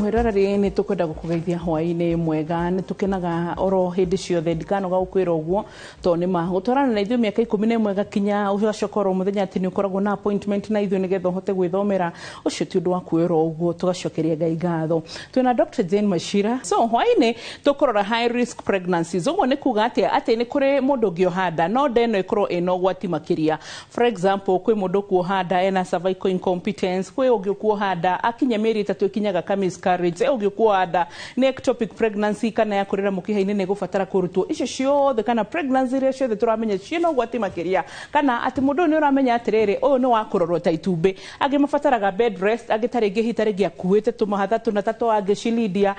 Mwĩroreri, nĩ tũkwenda gũkũgeithia hwaĩ-inĩ mwega. Nĩ tũkenaga oro hĩndĩ ciothe, ndikanoga gũkwĩra ũguo, tondũ nĩ ma gũtwarana na ithuĩ mĩaka 11 gakinya, ũgacoka oro mũthenya atĩ nĩ ũkoragwo na appointment na ithuĩ nĩgetha ũhote gwĩthomera, ũcio ti ũndũ wa kuoerwo ũguo. Tũgacokeria Ngai ngatho. Twĩna Dr. Jane Machira. So hwaĩ-inĩ tũkũrora high risk pregnancies. Ũguo nĩ kuga atĩa? Atĩ nĩ kũrĩ mũndũ ũngĩoha nda, no nda ĩno ĩkorwo ĩna ũgwati makĩria. For example, kwĩ mũndũ ũkuoha nda ena cervical incompetence, kwĩ ũngĩ ũkuoha nda akinya mĩeri 3 ĩkinyaga ka miscarriage, e ũngĩ ũkuoha nda nĩ ectopic pregnancy kana yakũrĩra mũkiha-inĩ nĩ ĩgũbatara kũrutwo. Icio ciothe kana pregnancy iria ciothe tũramenya ciĩna ũgwati makĩria, kana atĩ mũndũ ũyũ nĩ ũramenya atĩrĩrĩ, ũyũ nĩ wa kũrorwo ta itumbĩ. Angĩ mabataraga bed rest, angĩ ta rĩngĩ hihi ta rĩngĩ akuĩte tũmahatha tũna ta twa angĩ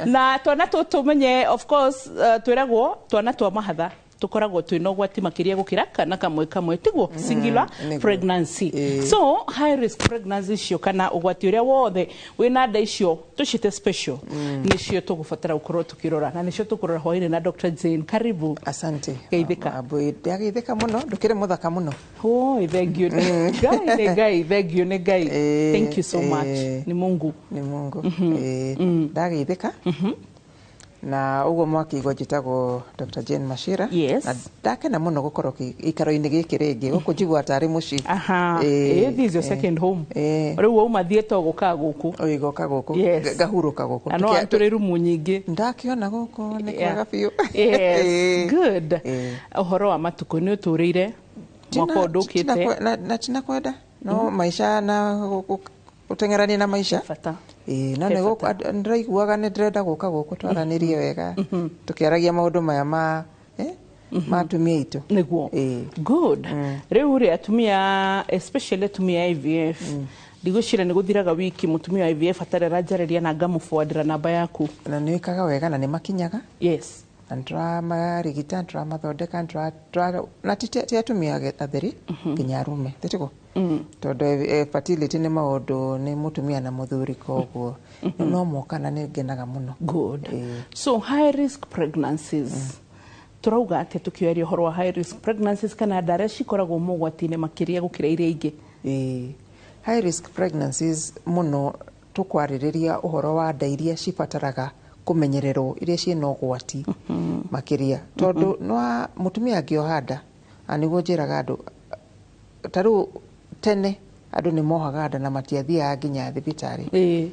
na twana tũtũ menye. Of course, twĩragwo twana twa mahatha tũkoragwo twĩna ũgwati makĩria gũkĩra kana kamwe kamwe, tiguo? Singular Nĩguo. pregnancy. So high risk pregnancy icio kana ũgwati ũrĩa wothe wĩna nda icio tũcite special, nĩcio tũgũbatara gũkorwo tũkĩrora na nĩcio tũkũrora hwaĩ-inĩ na Dr. Jane. Karibu. Asante. Geithĩka. Wambui, ndageithĩka mũno, ndũkĩrĩ mũthaka mũno. Oh, thank you. Ngai nĩ Ngai, thank you nĩ Ngai. Thank you so much. Nĩ Mungu. Nĩ Mungu. Ndageithĩka na ũguo mwakĩigua, njĩtagwo Dr. Jane Machira. Na ndakena mũno gũkorwo gĩikaro-inĩ gĩkĩ rĩngĩ, gũkũ njiguaga tarĩ mũciĩ. Aha. This is your second home. Rĩu wauma theatre ũgũkaga gũkũ. Ĩgoka gũkũ. Ngahurũka gũkũ. Na no tũrĩ rumu nyingĩ. Ndakĩona gũkũ nĩ kwega biũ. Yes. Good. Ũhoro wa matukũ, nĩ ũtũrĩire mwaka ũyũ ndũkĩte. Na tina kwenda no maica na gũteng'erania na maica. Bata. Ĩĩ, no He nĩ gũkũ bata. Ndĩraiguaga nĩ ndĩrenda gũka gũkũ twaranĩrie wega, tũkĩaragia maũndũ maya ma atumia aitũ. Nĩguo. Good. Rĩu rĩ, atumia, especially atumia a IVF, ndigwĩciria nĩ gũthiraga wiki mũtumia wa IVF atarĩ aranjarĩria na ngamũbũandĩra namba yaku. Na nĩ wĩkaga wega na nĩ makinyaga. Na nĩtũramarigita, nĩtũramathondeka, na ti atumia atheri, nginya arume tĩtiguo, tondũ fertility nĩ maũndũ nĩ mũtumia na mũthuri, koguo no moka na nĩ ngenaga mũno. Good. So high risk pregnancies, tũrauga atĩ tũkĩaria ũhoro wa high risk pregnancies kana nda arĩa cikoragwo mogwati-inĩ makĩria gũkĩra iria ingĩ? Ĩĩ. High risk pregnancies mũno tũkwarĩrĩria ũhoro wa nda iria cibataraga kũmenyererwo, iria ciĩna ũgwati makĩria, tondũ no mũtumia angĩoha nda, na nĩguo njĩraga andũ, ta rĩu tene andũ nĩ mohaga nda na matiathiaga nginya thibitarĩ.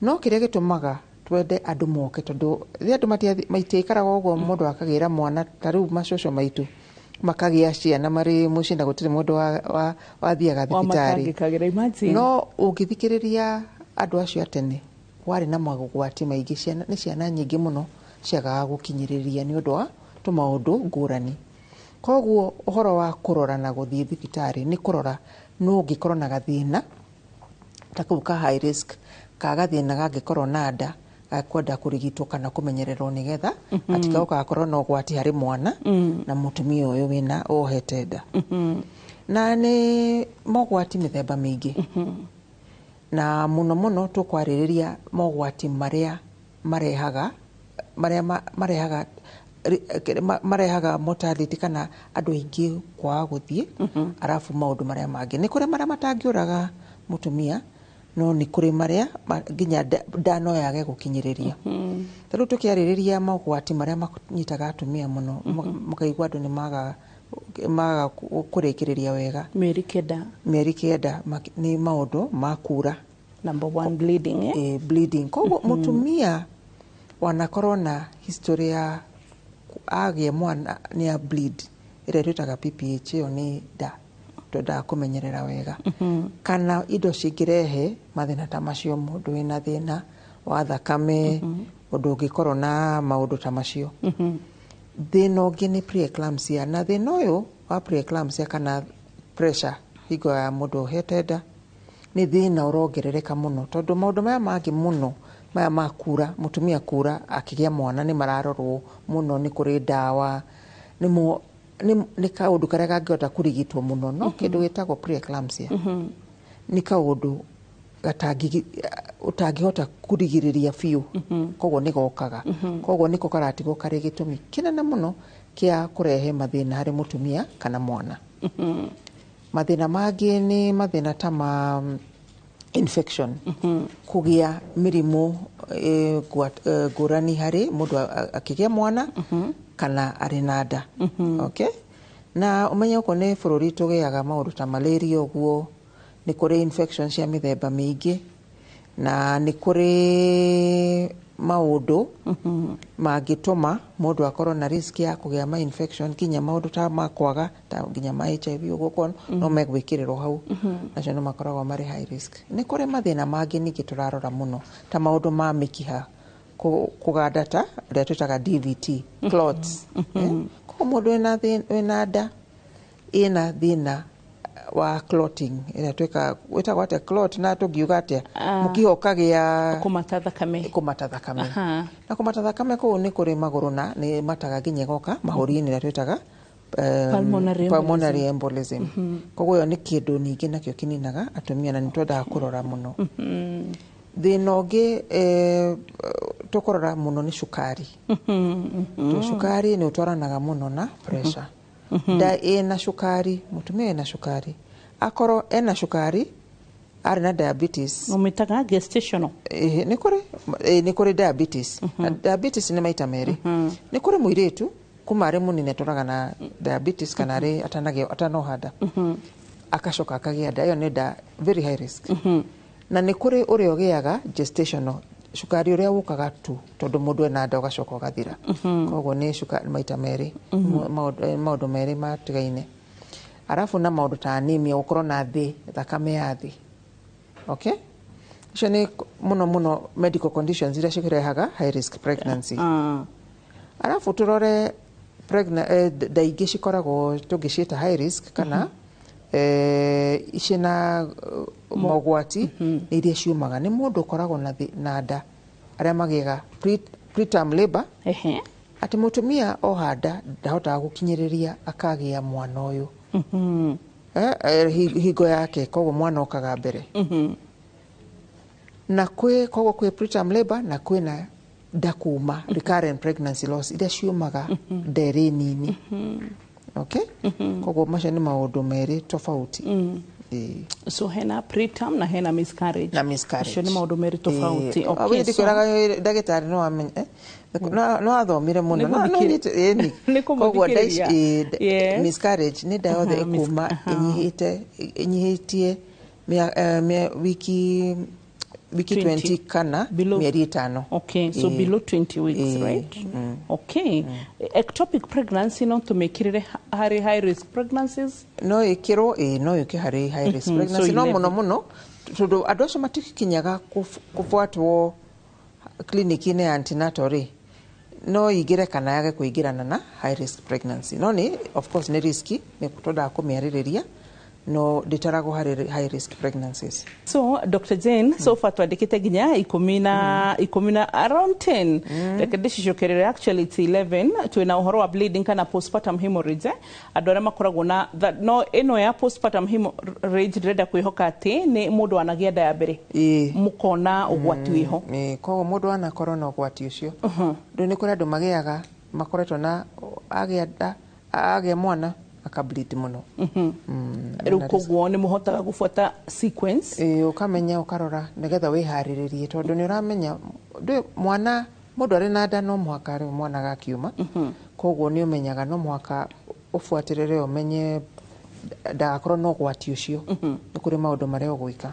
No kĩrĩa gĩtũmaga twende andũ moke, tondũ rĩrĩa andũ matiaikaraga ũguo, mũndũ akagĩra mwana, ta rĩu macũcũ maitũ makagĩa ciana marĩ mũciĩ na gũtirĩ mũndũ wathiaga thibitarĩ. Wamatangĩkagĩra, imagine. No ũngĩthikĩrĩria andũ acio a tene, kwarĩ na mogwati maingĩ, ciana nĩ ciana nyingĩ mũno ciagaga gũkinyĩrĩria nĩ ũndũ wa tũmaũndũ ngũrani. Koguo ũhoro wa kũrora na gũthiĩ thibitarĩ nĩ kũrora no ũngĩkorwo na gathĩna ta kau ka high risk, ka gathĩna gangĩkorwo na nda gakwenda kũrigitwo kana kũmenyererwo nĩgetha gatigaũka gakorwo na ũgwati harĩ mwana na mũtumia ũyũ wĩna wohete nda. Na nĩ mogwati mĩthemba mĩingĩ, na mũno mũno tũkwarĩrĩria mogwati marĩa marehaga marĩa marehaga mortality kana andũ aingĩ kwaga gũthiĩ. Arabu maũndũ marĩa mangĩ nĩ kũrĩ marĩa matangĩũraga mũtumia, no nĩ kũrĩ marĩa nginya nda no yage gũkinyĩrĩria. Ta rĩu tũkĩarĩrĩria mogwati marĩa manyitaga atumia mũno, mũkaigua andũ nĩ maga kũrĩkĩrĩria wega mĩeri 9. Mĩeri 9, nĩ maũndũ ma kura. Number one, bleeding, eh? Bleeding. Koguo mũtumia wanakorwo na history ya agĩe mwana nĩ a bleed, ĩrĩa twĩtaga PPH, ĩyo nĩ nda twendaga kũmenyerera wega, kana indo cingĩrehe mathĩna ta macio, mũndũ wĩna thĩna wa thakame, ũndũ ũngĩkorwo na maũndũ ta macio. Thĩna ũngĩ nĩ preeclampsia, na thĩna ũyũ wa preeclampsia kana pressure hingo ya mũndũ ohete nda nĩ thĩna ũrongerereka mũno, tondũ maũndũ maya mangĩ mũno maya ma kura, mũtumia kura akĩgĩa mwana, nĩ mararorwo mũno, nĩ kũrĩ ndawa, nĩ kaũndũ karĩa kangĩhota kũrigitwo mũno. No kĩndũ gĩtagwo preeclampsia nĩ kaũndũ ũtangĩhota kũrigĩrĩria biũ, koguo nĩ gokaga, koguo nĩko karatigwo karĩ gĩtũmi kĩnene mũno kĩa kũrehe mathĩna harĩ mũtumia kana mwana. Mathĩna mangĩ nĩ mathĩna ta ma Infection, kũgĩa mĩrimũ ngũrani harĩ mũndũ akĩgĩa mwana kana arĩ na nda. Okay? Na ũmenye gũkũ nĩ bũrũri tũgĩaga maũndũ ta malaria ũguo, nĩ kũrĩ infection cia mĩthemba mĩingĩ, na nĩ kũrĩ maũndũ mangĩtũma mũndũ akorwo na risk ya kũgĩa ma infection, nginya maũndũ ta ma kwaga, ta nginya ma HIV ũguo, korwo no megwĩkĩrĩrwo hau, nacio no makoragwo marĩ high risk. Nĩ kũrĩ mathĩna mangĩ ningĩ tũrarora mũno, ta maũndũ ma mĩkiha kũganda, ta ũrĩa twĩtaga DVT clots. Koguo mũndũ wĩna nda ĩna thĩna wa clotting ĩrĩa twĩkaga, wĩtagwo atĩa clot, na tũngiuga atĩa? Ah. Mũkiha ũkagĩa kũmata thakame. Kũmata thakame. Na kũmata thakame kũu nĩ kũrĩ magũrũ, na nĩ mataga nginya ĩgoka mahũri-inĩ, ĩrĩa twĩtaga pulmonary embolism. Pulmonary embolism. Koguo ĩyo nĩ kĩndũ ningĩ nakĩo kĩninaga atumia, na nĩ twendaga kũrora mũno. Thĩna ũngĩ tũkũrora mũno nĩ cukari. Tondũ cukari nĩ ũtwaranaga mũno na pressure. Nda ĩna cukari, mũtumia ĩna cukari, akorwo ena cukari, arĩ na diabetes. Ũmĩtaga gestational? Nĩ kũrĩ diabetes. Na diabetes nĩ maita merĩ. Nĩ kũrĩ mũirĩtu kuma arĩ mũnini atũraga na diabetes, kana arĩ atanagĩa, atanoha nda, akacoka akagĩa nda, ĩyo nĩ nda very high risk. Na nĩ kũrĩ ũrĩa ũgĩaga gestational cukari, ũrĩa ũkaga tu tondũ mũndũ ena nda, ũgacoka ũgathira. Koguo nĩ cukari maita merĩ, maũndũ merĩ matigaine. Arabu na maũndũ ta anemia, gũkorwo na thĩ, thakame ya thĩ. Okay, icio nĩ mũno mũno medical conditions iria cirehaga high risk pregnancy. Arabu tũrore nda ingĩ cikoragwo tũngĩciĩta high risk kana ciĩna mogwati, nĩ iria ciumaga nĩ mũndũ ũkoragwo na nda, arĩa magĩaga preterm labor, atĩ mũtumia oha nda ndahotaga gũkinyĩrĩria akagĩa mwana ũyũ hingo yake, koguo mwana okaga mbere. Na kwĩ koguo kwĩ preterm labor, na kwĩna nda kuma, recurrent pregnancy loss, iria ciumaga nda ĩrĩ nini. Okay, koguo macio nĩ maũndũ merĩ tofauti. Ĩĩ. So hena preterm na hena miscarriage. Na miscarriage. Macio nĩ maũndũ merĩ tofauti. Ĩĩ. Okay, Wĩ ndikwĩraga ndagĩtarĩ no amenye, no athomire mũno. Nĩ No ĩni. Koguo nda ici- kũmũthikĩrĩria. Miscarriage nĩ nda yothe ĩkuma ĩnyihĩte, ĩnyihĩtie wiki 20. 20 kana mĩeri 5. Okay, so below 20 weeks, right? Okay. Ectopic pregnancy no tũmĩkĩrĩre harĩ high risk pregnancies? No ĩkĩrwo, ĩĩ, no yũke harĩ high risk pregnancy. So no 11. Mũno mũno tondũ andũ acio matikinyaga kũbuatwo clinic-inĩ ya antenatal rĩ, no ingĩre kana yage kũingĩrana na high risk pregnancy. No nĩ of course nĩ riski, nĩ twendaga kũmĩarĩrĩria, no ndĩtaragwo harĩ high risk pregnancies. So Dr. Jane, so far twandĩkĩte nginya 11 na around 10. Reke ndĩcicokerere, actually it's 11. Twĩna ũhoro wa bleeding kana postpartum hemorrhage, eh? Andũ arĩa makoragwo na no ĩno ya postpartum hemorrhage, ndĩrenda kwĩhoka atĩ nĩ mũndũ anagĩa nda ya mbere, mũkona ũgwati wĩho. Ĩĩ, koguo mũndũ anakorwo na ũgwati ũcio. Rĩu nĩ kũrĩ andũ magĩaga, makoretwo na agĩa nda, agĩa mwana akableed mũno. Rĩu koguo nĩ mũhotaga gũbuata sequence? Ĩĩ, ũkamenya, ũkarora nĩgetha wĩharĩrĩrie, tondũ nĩ ũramenya mwana, mũndũ arĩ na nda no mũhaka rĩu mwana agakiuma. Koguo nĩ ũmenyaga no mũhaka ũbuatĩrĩre, ũmenye ndagakorwo na ũgwati ũcio, nĩ kũrĩ maũndũ marĩa ũgwĩka.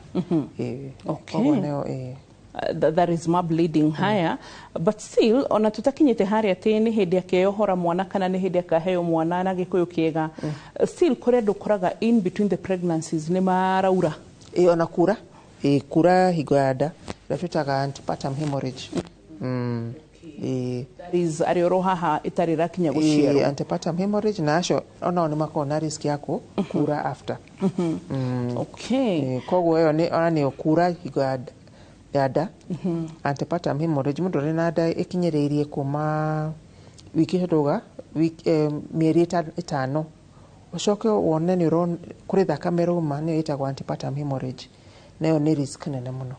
Ĩĩ. Koguo nĩyo, ĩĩ. That is more bleeding higher, but still ona tutakinyĩte harĩa atĩ nĩ hĩndĩ akeyohora mwana kana nĩ hĩndĩ akaheo mwana na gĩkũyũ kĩega, still kũrĩ andũ ũkoraga in between the pregnancies nĩ maraura. Ĩĩ, ona kura, ĩĩ, kura hingo ya nda, ĩrĩa twĩtaga antepartum hemorrhage. Ĩĩ. That is arĩ oro haha ĩtarĩ ĩrakinya Ĩĩ, gũciarwo. Antepartum hemorrhage, na acio onao nĩ makoragwo na risk ya kura after. Ĩĩ, koguo ĩyo nĩ ona nĩyo kura hingo ya nda, antepartum hemorrhage, mũndũ ũrĩ na nda ĩkinyĩrĩirie kuma wiki tũga mĩeri 5, ũcoke wone nĩ kũrĩ thakame rauma, nĩyo ĩtagwo antepartum hemorrhage, nayo nĩ risk nene mũno.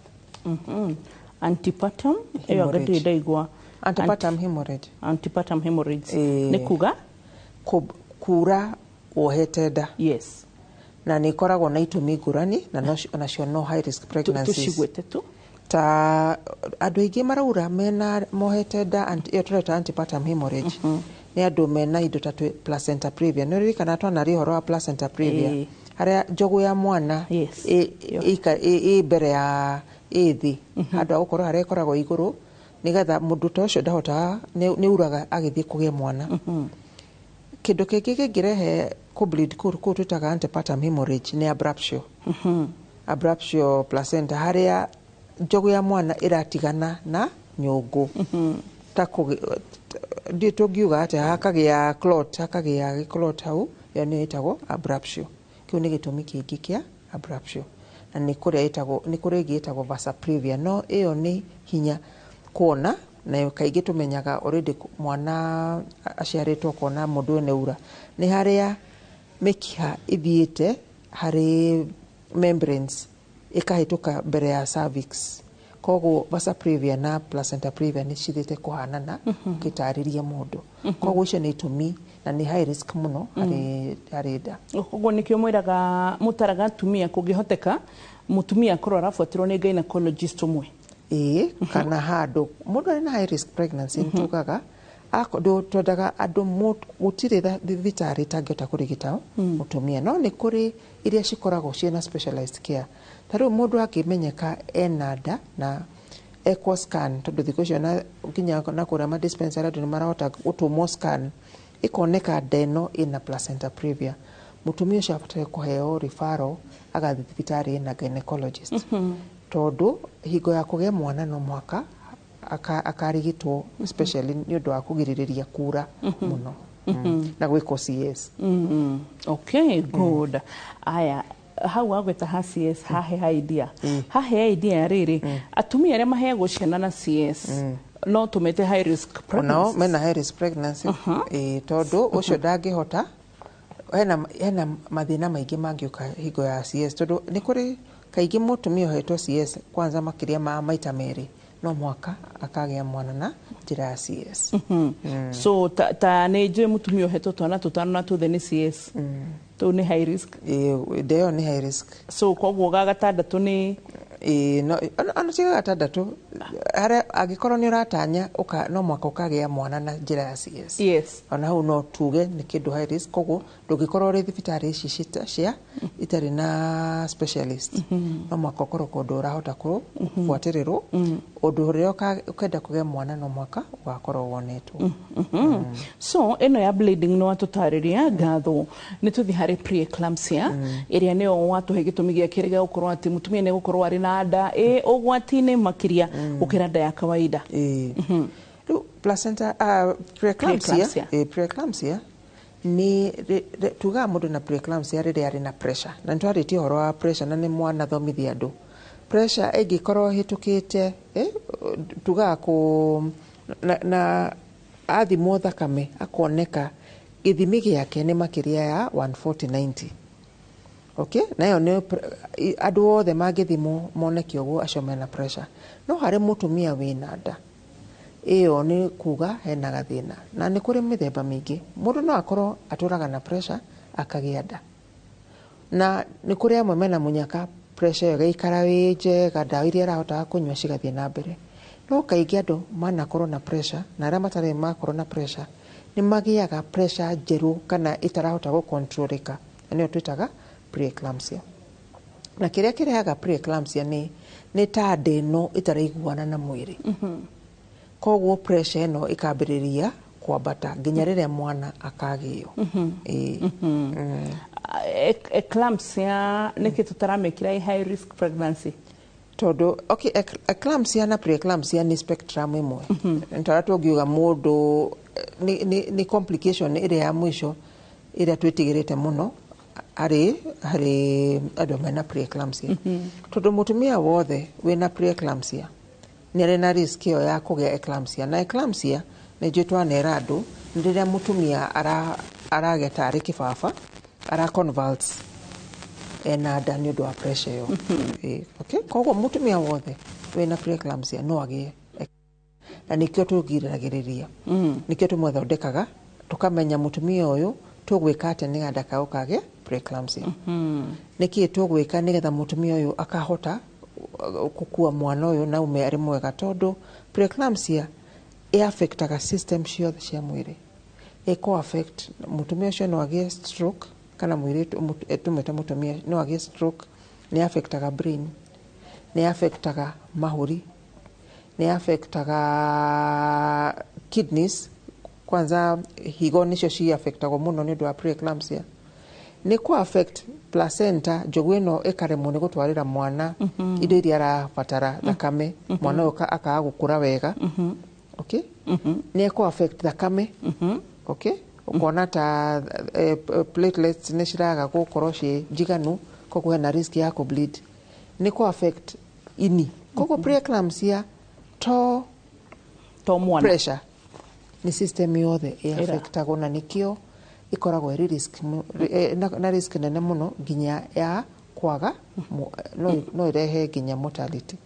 Antepartum ĩyo anga Hemorrhage. ndirĩ ndaigua. Antepartum hemorrhage. Antepartum hemorrhage Ĩĩ. nĩ kuga? Kura wohete nda. Na nĩ ikoragwo na itũmi ngũrani na onacio no high risk pregnancies. Tũcigwete tu. Ta andũ aingĩ maraura mena mohete nda ĩyo tũreta antepartum hemorrhage nĩ andũ mena indo ta placenta previa. Nĩ ũririkana twanaria ũhoro wa placenta previa, harĩa njogu ya mwana ĩ mbere ya ĩ thĩ handũ ha gũkorwo harĩa ĩkoragwo igũrũ, nĩgetha mũndũ ta ũcio ndahotaga, nĩ uraga agĩthiĩ kũgĩa mwana. Kĩndũ kĩngĩ kĩngĩrehe kũ-bleed kũu twĩtaga antepartum hemorrhage nĩ abruptio placenta, harĩa njogu ya mwana ĩratigana na nyũngũ, ta ndiũ tũngiuga atĩa, hakagĩa clot, hakagĩa gĩclot hau. Ĩyo nĩyo ĩtagwo abruptio. Kĩu nĩ gĩtũmi kĩngĩ kĩa abruptio. Na nĩ kũrĩa ĩtagwo, nĩ kũrĩ ĩngĩ ĩtagwo vasa previa, no ĩyo nĩ hinya kuona, na kaingĩ tũmenyaga already mwana aciarĩtwo kona mũndũ ũyũ nĩ ura. Nĩ harĩa mĩkiha ĩthiĩte harĩ membranes ĩkahĩtũka mbere ya cervix. Koguo vasa previa na placenta previa nĩ cithiĩte kũhanana ũkĩtarĩria mũndũ. Koguo icio nĩ itũmi na nĩ high risk mũno harĩ nda. Koguo nĩkĩo mwĩraga, mũtaraga atumia, kũngĩhoteka mũtumia akorwo arabuatĩrwo nĩ gynecologist ũmwe. Ĩĩ, kana handũ mũndũ arĩ na high risk pregnancy nĩ tugaga twendaga andũ gũtirĩ thibitarĩ ĩtangĩhota kũrigita mũtumia, no nĩ kũrĩ iria cikoragwo ciĩna specialized care. Ta rĩu mũndũ angĩmenyeka ena nda na ekwo scan, tondũ thikũ icio na nginya na kũrĩa ma dispensary andũ nĩ marahota gũtũmwo scan, ĩkoneka nda ĩno ĩna placenta previa, mũtumia ũcio abataire kũheo referral agathiĩ thibitarĩ ĩna gynecologist, tondũ hingo ya kũgĩa mwana no mũhaka akarigitwo especially nĩ ũndũ wa kũgirĩrĩria kura mũno na gwĩkwo CS. Okay, good. Aya, hau wagweta ha CS, hahe idea, hahe idea rĩrĩ, atumia arĩa maheagwo ciana na CS no tũmete high risk onao pregnancies? Mena high risk pregnancy. Ĩĩ, tondũ ũcio ndangĩhota, hena mathĩna maingĩ mangĩũka hingo ya CS, tondũ nĩ kũrĩ kaingĩ mũtumia ũhetwo CS kwanza makĩria ma maita merĩ no mwaka akagĩa mwana na njĩra ya CS. So ta nĩ njũĩ mũtumia ũhetwo twana tũtano na tũthe nĩ CS, tũu nĩ high risk. Ĩĩ, nda ĩyo nĩ high risk. So koguo ga gatandatũ nĩ Ĩĩ, no ona tiga gatandatũ, harĩa angĩkorwo nĩ ũratanya no mwaka ũkagĩa mwana na njĩra ya CS, ona hau no tuge nĩ kĩndũ high risk. Koguo ndũngĩkorwo ũrĩ thibitarĩ ici cia itarĩ na specialist, no mwaka ũkorwo kũndũ ũrahota kũbuatĩrĩrwo ũndũ ũrĩa ũkenda kũgĩa mwana no mwaka ũgakorwo wonetwo. So ĩno ya bleeding nĩ watũtarĩria, ngatho. Nĩ tũthiĩ harĩ preeclampsia, ĩrĩa nĩyo watũhe gĩtũmi gĩa kerĩ gĩa gũkorwo atĩ mũtumia nĩ gũkorwo arĩ na nda ĩ ũgwati-inĩ makĩria gũkĩra nda ya kawaida. Ĩĩ. Rĩu placenta, preeclampsia. Preeclampsia. Ĩĩ, preeclampsia nĩ tugaga mũndũ na preeclampsia rĩrĩa arĩ na pressure, na nĩ twarĩtie ũhoro wa pressure na nĩ mwanathomithia andũ pressure ĩngĩkorwo ĩhĩtũkĩte, tugaga kũ na athimwo thakame akoneka gĩthimi gĩake nĩ makĩria ya 140/90. Okay, nayo nĩ andũ othe mangĩthimwo moneke ũguo, acio mena pressure. No harĩ mũtumia wĩna nda, ĩyo nĩ kuga hena gathĩna, na nĩ kũrĩ mĩthemba mĩingĩ. Mũndũ no akorwo atũraga na pressure akagĩa nda, na nĩ kũrĩ amwe mena mũnyaka pressure ĩyo ĩgaikara wĩ njega, ndawa iria arahotaga kũnyua cigathiĩ na mbere. No kaingĩ andũ manakorwo na pressure na arĩa matarĩ makorwo na pressure nĩ magĩaga pressure njerũ kana ĩtarahota gũcontrolĩka, na nĩyo twĩtaga preeclampsia. Na kĩrĩa kĩrehaga preeclampsia nĩ ta nda ĩno ĩtaraiguana na mwĩrĩ, koguo pressure ĩno ĩkambĩrĩria kwambata nginya rĩrĩa mwana akagĩo. Ĩĩ. Eclampsia nĩkĩ tũtaramĩkĩra ĩ high risk pregnancy? Tondũ okay, eclampsia na preeclampsia nĩ spectrum ĩmwe. Nĩ tũngiuga mũndũ nĩ complication ĩrĩa ya mũico ĩrĩa twĩtigĩrĩte mũno harĩ andũ mena preeclampsia, tondũ mũtumia wothe wĩna preeclampsia nĩ arĩ na risk ĩyo ya kũgĩa eclampsia. Na eclampsia nĩ njũĩ twanera andũ nĩ rĩrĩa mũtumia aragĩa tarĩ kĩbaba, ara convulse ena nda nĩ ũndũ wa pressure ĩyo. Ĩĩ, okay? Koguo mũtumia wothe wĩna preeclampsia no agĩe, na nĩkĩo tũgiragĩrĩria, nĩkĩo tũmũthondekaga, tũkamenya mũtumia ũyũ tũgwĩka atĩa nĩgetha ndakagĩe Preeclampsia. Nĩkĩ tũgwĩka nĩgetha mũtumia ũyũ akahota gũkua mwana ũyũ na ume arĩ mwega? Tondũ preeclampsia ĩ-affectaga system ciothe cia mwĩrĩ. Ĩkũ affect mũtumia ũcio, no agĩe stroke, kana mũirĩtu tũmwĩte mũtumia no agĩe stroke. Nĩ affectaga brain, nĩ affectaga mahũri, nĩ affectaga kidneys. Kwanza higo nĩcio ci affectagwo mũno nĩ ũndũ wa preeclampsia. Nĩ kũ affect placenta, njogu ĩno ĩkaremwo nĩ gũtwarĩra mwana indo iria arabatara, thakame, mwana ũyũ akaga gũkũra wega. Okay, nĩ ĩkũ affect thakame. Okay, ũkona ta platelets nĩ ciraga gũkorwo ciĩ njiganu, koguo hena risk ya kũ bleed. Nĩ kũ affect ini. Koguo preeclampsia to to mwana pressure, nĩ system yothe ĩ-affectagwo, na nĩkĩo ĩkoragwo ĩrĩ risk na risk nene mũno nginya ya kwaga no ĩrehe nginya mortality.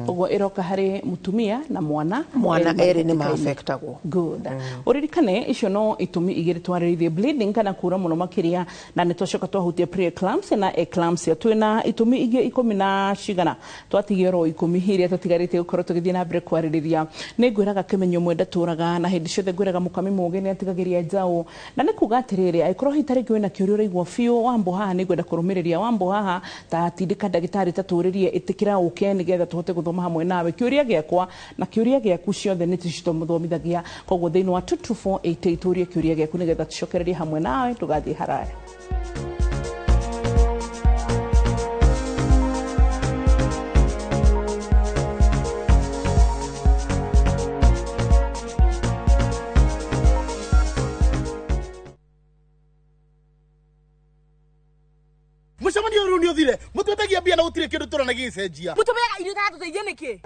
Ũguo ĩroka harĩ mũtumia na mwana. Mwana erĩ erĩ nĩ hatĩka-inĩ. Ma-affectagwo. Good. Ũririkane icio no itũmi igĩrĩ twarĩrĩirie, bleeding kana kura mũno makĩria, na nĩ twacoka twahutia preeclampsia na eclampsia. Twĩna itũmi ingĩ 10 na cigana, twatigia oro 10 iria tũtigarĩtie gũkorwo tũgĩthiĩ na mbere kwarĩrĩria. Nĩ ngwĩraga kĩmenyo mwenda tũraga, na hĩndĩ ciothe ngwĩraga mũkami mũũgĩ nĩ atigagĩria njaũ, na nĩ kuga atĩrĩrĩ, angĩkorwo hihi ta rĩngĩ wĩna kĩũria ũraigua biũ wambo haha, nĩ ngwenda kũrũmĩrĩria wambo haha, ta tindĩka ndagĩtarĩ, ta tũrĩrie, ĩtĩkĩra ũke nĩgetha tũhote gũthoma hamwe nawe. Kĩũria gĩakwa na kĩũria gĩaku ciothe nĩ tũmũthomithagia. Koguo thĩinĩ wa 22488 tũrie kĩũria gĩaku nĩgetha tũcokererie hamwe nawe. Ndũgathiĩ haraya. Mucemanio ũyũ rĩu nĩ ũthire, mũtwetagia mbia na gũtirĩ kĩndũ tũrona gĩgĩcenjia. Mũtũmĩaga irio itaratũteithia nĩkĩ?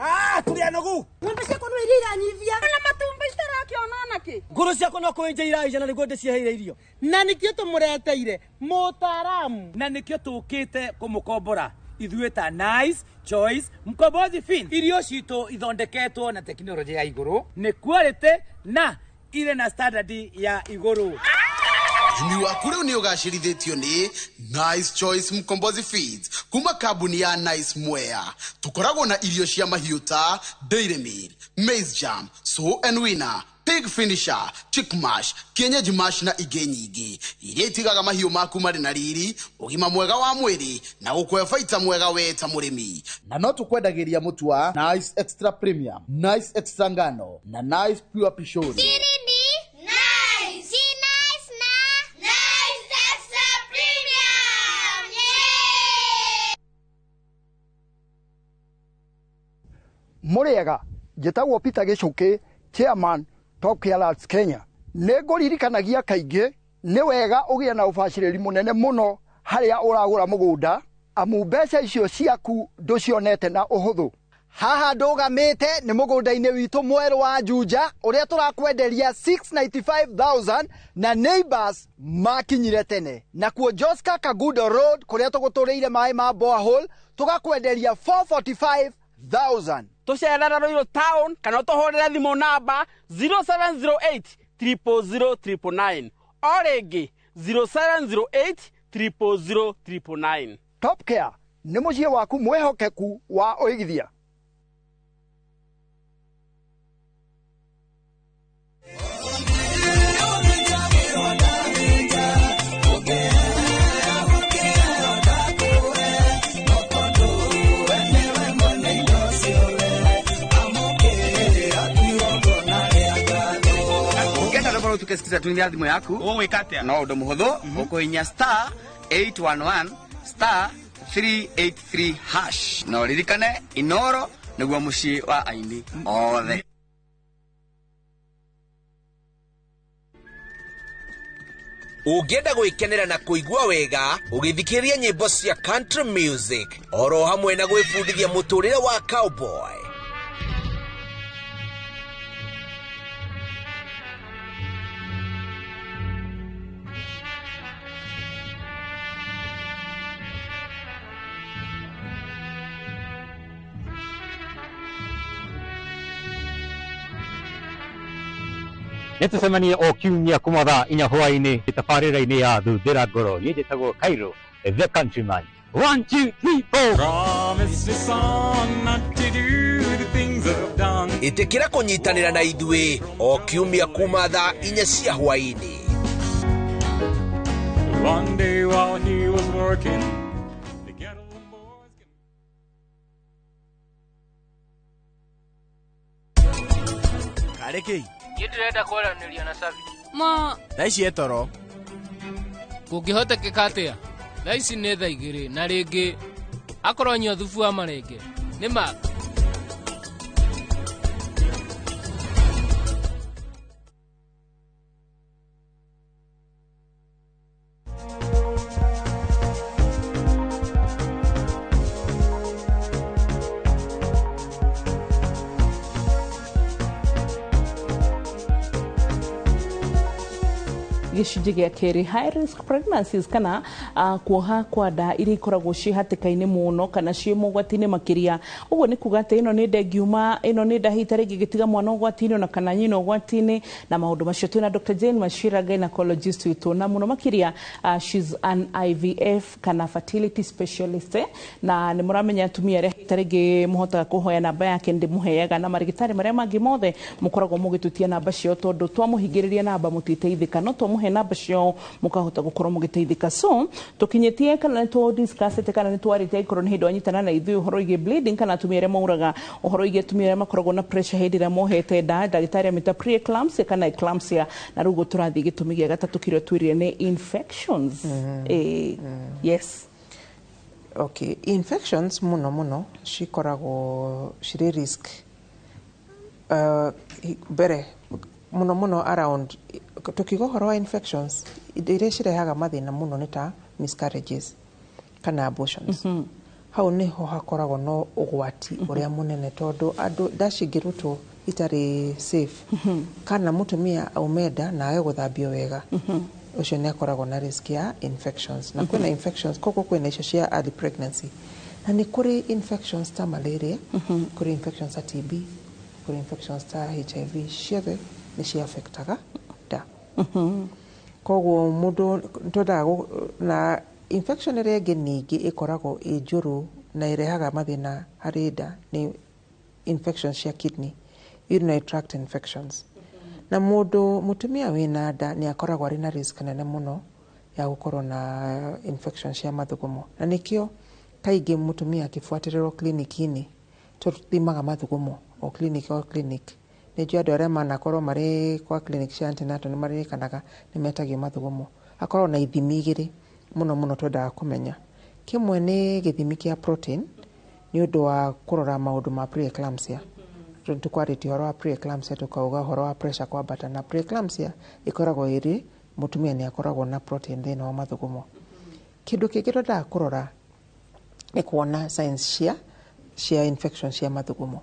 Tũrĩ anogu. Ng'ombe ciakwa no iria iranyivia na matumbĩ citarakĩona onakĩ. Ngũrũ ciakwa no kũenja iraija na nĩguo ndĩciheire irio. Na nĩkĩo tũmũreteire mũtaaramu. Na nĩkĩo tũkĩte kũmũkombora ithuĩ ta Nice Choice Mkombozi Fin. Irio citũ ithondeketwo na tekinoronjĩ ya igũrũ, nĩ quality na irĩ na standard ya igũrũ. Ũrĩmi waku rĩu nĩ ũgacĩrithĩtio nĩ Nice Choice Mkombozi Feeds kuma kambuni ya Nice Mwea. Tũkoragwo na irio cia mahiũ ta Dairy Meal, Maize Jam, Sow and Winner, Pig Finisher, Chick Mash, Kienyeji Mash na ingĩ nyingĩ iria itigaga mahiũ maku marĩ na riri, ũgima mwega wa mwĩrĩ na gũkũhe baita mwega we ta mũrĩmi. Na no tũkwendagĩria mũtu wa Nice Extra Premium, Nice Extra Ngano na Nice Pure Pishori. Siri ni nice. Si nice na Nice Extra Premium. Yeah! Mũrĩega, njĩtagwo Peter Gĩcũkĩ, chairman Top Care Alerts Kenya. Nĩ ngũririkanagia kaingĩ nĩ wega ũgĩe na ũbacĩrĩri mũnene mũno harĩa ũragũra mũgũnda, amu mbeca icio ciaku ndũcionete na ũhũthũ. Haha ndũgamĩte nĩ mũgũnda-inĩ witũ mwerũ wa Juja ũrĩa tũrakwenderia 695,000 na neighbors makinyire tene. Nakuo Joska Kagudo Road kũrĩa tũgũtũrĩire maĩ ma borehole tũgakwenderia 445,000. Tũcerere Ruiru town kana ũtũhũrĩre thimũ namba 0708 000 999, o rĩngĩ 0708 000 999. Top Care nĩ mũciĩ waku mwĩhokeku wa ũigithia. Ũngĩenda rwĩmbo rũu tukĩsikiza tumia thimũ yaku, Ũgwĩka atĩa? No ũndũ mũhũthũ, ũkũhihinya *811*383# na ũririkane Inoro nĩguo mũciĩ wa aini othe. Ũngĩenda gwĩkenera na kũigua wega ũgĩthikĩrĩria nyĩmbo cia country music oro hamwe na gwĩbundithia mũtũrĩre wa cowboy. Nĩ tũcemanie o kiumia kuma thaa 4 hwaĩ-inĩ tabarĩra-inĩ ya Thuthĩra Ngoro. Niĩ njĩtagwo Cairo the Countryman. 1 2 3 4. Promise your son not to do the things I've done. Ĩtĩkĩra kũnyitanĩra na ithuĩ o kiumia kuma thaa 4 cia hwaĩ-inĩ. One day while he was working, Karĩ kĩ? Niĩ ndĩrenda kwaranĩria na Sabi. Ma Thaa ici e toro. Kũngĩhotekeka atĩa? Thaa ici nĩ thaa 2 na rĩngĩ akorwo anyua thubu wa marenge. Nĩ ma Gĩcunjĩ gĩa kerĩ, high risk pregnancies kana kuoha kwa nda iria ikoragwo ciĩ hatĩka-inĩ mũno kana ciĩ mogwati-inĩ makĩria. Ũguo nĩ kuga atĩ ĩno nĩ nda ĩngiuma, ĩno nĩ nda hihi ta rĩngĩ ĩngĩtiga mwana ũgwati-inĩ ona kana nyina ũgwati-inĩ na maũndũ macio. Twĩna Dr. Jane Machira, gynecologist witũ, na mũno makĩria she's an IVF kana fertility specialist, na nĩ mũramenya atumia arĩa ta rĩngĩ mũhotaga kũhoya namba yake ndĩmũheaga, na marigitari marĩa mangĩ mothe mũkoragwo mũgĩtũtia namba ciao, tondũ twamũhingĩrĩria namba mũtiteithĩka, no twamũhe namba ciao mũkahota gũkorwo mũgĩteithĩka. So tũkinyĩtie kana nĩ tũ kana nĩ twarĩtie, angĩkorwo nĩ hĩndĩ wanyitana na ithuĩ ũhoro wĩgiĩ bleeding kana atumia arĩa mauraga, ũhoro wĩgiĩ atumia arĩa makoragwo na pressure hĩndĩ ĩrĩa mohete nda, ndagĩtarĩ amĩta preeclampsia kana eclampsia, na rĩu ũguo tũrathiĩ gĩtũmi gĩa gatatũ kĩrĩa twĩrire nĩ infections. Yes. Okay, infections muno muno cikoragwo cirĩ risk mbere muno muno around. Tukiuga ũhoro wa infections, indo iria cirehaga mathĩna mũno nĩ ta miscarriages kana abortions. Hau nĩho hakoragwo no ũgwati ũrĩa mũnene, tondũ andũ nda cingĩrutwo itarĩ safe kana mũtumia aume nda na age gũthambio wega, ũcio nĩ akoragwo na risk ya infections. Na kwĩna infections, koguo kwĩna icio cia early pregnancy, na nĩ kũrĩ infections ta malaria, kũrĩ infections ta TB, kũrĩ infections ta HIV, ciothe nĩ ciaffectaga nda. Koguo mũndũ twendaga na infection ĩrĩa ĩngĩ ningĩ ĩkoragwo ĩ njũru na ĩrehaga mathĩna harĩ nda nĩ infections cia kidney, urinary tract infections. Na mũndũ mũtumia wĩna nda nĩ akoragwo arĩ na risk nene mũno ya gũkorwo na infection cia mathugumo, na nĩkĩo kaingĩ mũtumia akĩbuatĩrĩrwo clinic-inĩ tũthimaga mathugumo o clinic o clinic. Nĩ njũĩ andũ arĩa manakorwo marĩ kwa clinic cia antenatal nĩ maririkanaga nĩ metagio mathugumo. Akoragwo na ithimi igĩrĩ mũno mũno twendaga kũmenya. Kĩmwe nĩ gĩthimi kĩa protein nĩ ũndũ wa kũrora maũndũ ma preeclampsia. Tũkwarĩtie ũhoro wa preeclampsia, tũkauga ũhoro wa pressure kwambata, na preeclampsia ĩkoragwo ĩrĩ mũtumia nĩ akoragwo na protein thĩinĩ wa mathugumo. Kĩndũ kĩngĩ twendaga kũrora nĩ kuona signs cia infection cia mathugumo,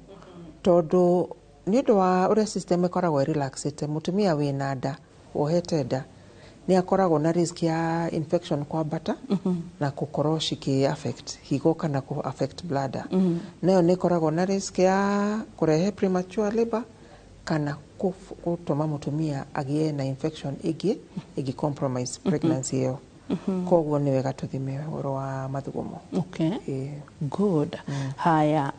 tondũ nĩ ũndũ wa ũrĩa system ĩkoragwo ĩrelaxĩte, mũtumia wĩna nda wohete nda nĩ akoragwo na risk ya infection kwambata na gũkorwo cikĩ affect higo kana kũ affect bladder. Nayo nĩ ĩkoragwo na risk ya kũrehe premature labor kana gũtũma mũtumia agĩe na infection ĩngĩ ĩngĩ compromise pregnancy ĩyo. Koguo nĩ wega tũthime ũhoro wa mathugumo. Okay. Good. Haya,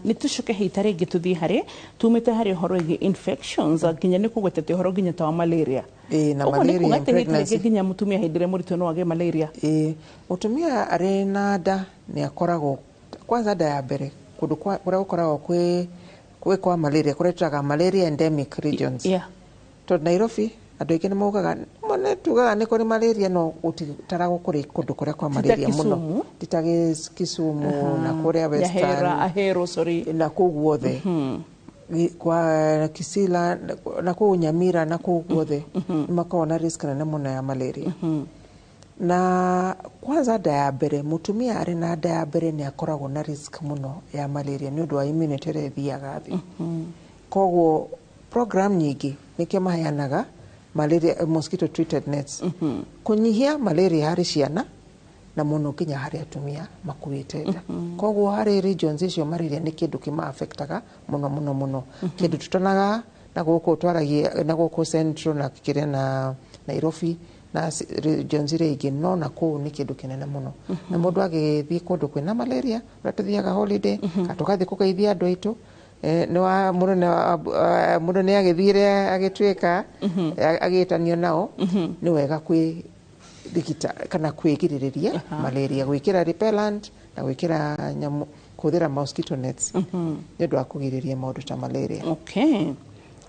nĩ tũcoke hita rĩngĩ tũthiĩ harĩ tumĩte harĩ ũhoro wĩgiĩ infections, nginya nĩ kũgwetete ũhoro nginya ta wa malaria. Na Ũguo nĩ malaria kuga in atĩ hĩndĩ rĩngĩ pregnancy. nginya mũtumia hĩndĩ ĩrĩa mũritũ no agĩe malaria. Mũtumia arĩ na nda nĩ akoragwo kwanza nda ya mbere kũndũ kũrĩa gũkoragwo kwĩ kwa malaria, kũrĩa tũtaga malaria endemic regions. Tondũ Nairobi andũ aingĩ nĩ maugaga, nĩ tugaga nĩ kũrĩ malaria, no gũtitaragwo kũrĩ kũndũ kũrĩa kwa Ti ta malaria mũno. Kisumu? Ti ta Kisumu na kũrĩa Western. Nyahera, Ahero, sorry. Na kũu guothe. Kwa Kisila na kũu Nyamira na kũu guothe nĩ makoragwo na risk nene mũno ya malaria. Na kwanza nda ya mbere, mũtumia arĩ na nda ya mbere nĩ akoragwo na risk mũno ya malaria nĩ ũndũ wa immunity ĩrĩa ĩthiaga thĩ. Koguo program nyingĩ nĩkĩo maheanaga malaria mosquito treated nets kũnyihia malaria harĩ ciana na mũno nginya harĩ atumia makuĩte nda. Koguo harĩ regions icio malaria nĩ kĩndũ kĩma affectaga mũno mũno mũno, kĩndũ tũtonaga Na gũkũ twaragia na gũkũ Central na kĩrĩa na Nairobi na regions iria ingĩ, no na kũu nĩ kĩndũ kĩnene mũno. Na mũndũ agĩthiĩ kũndũ kwĩna malaria, ũrĩa tũthiaga holiday, kana tũgathiĩ kũgeithia andũ aitũ, nĩ wa mũndũ mũndũ nĩ agĩthire agĩtuĩka agĩtanio nao, nĩ wega kwĩ rigita kana kwĩgirĩrĩria malaria, gwĩkĩra repellent na gwĩkĩra nyamũ, kũhũthĩra mosquito nets nĩ ũndũ wa kũgirĩrĩria maũndũ ta malaria. Okay.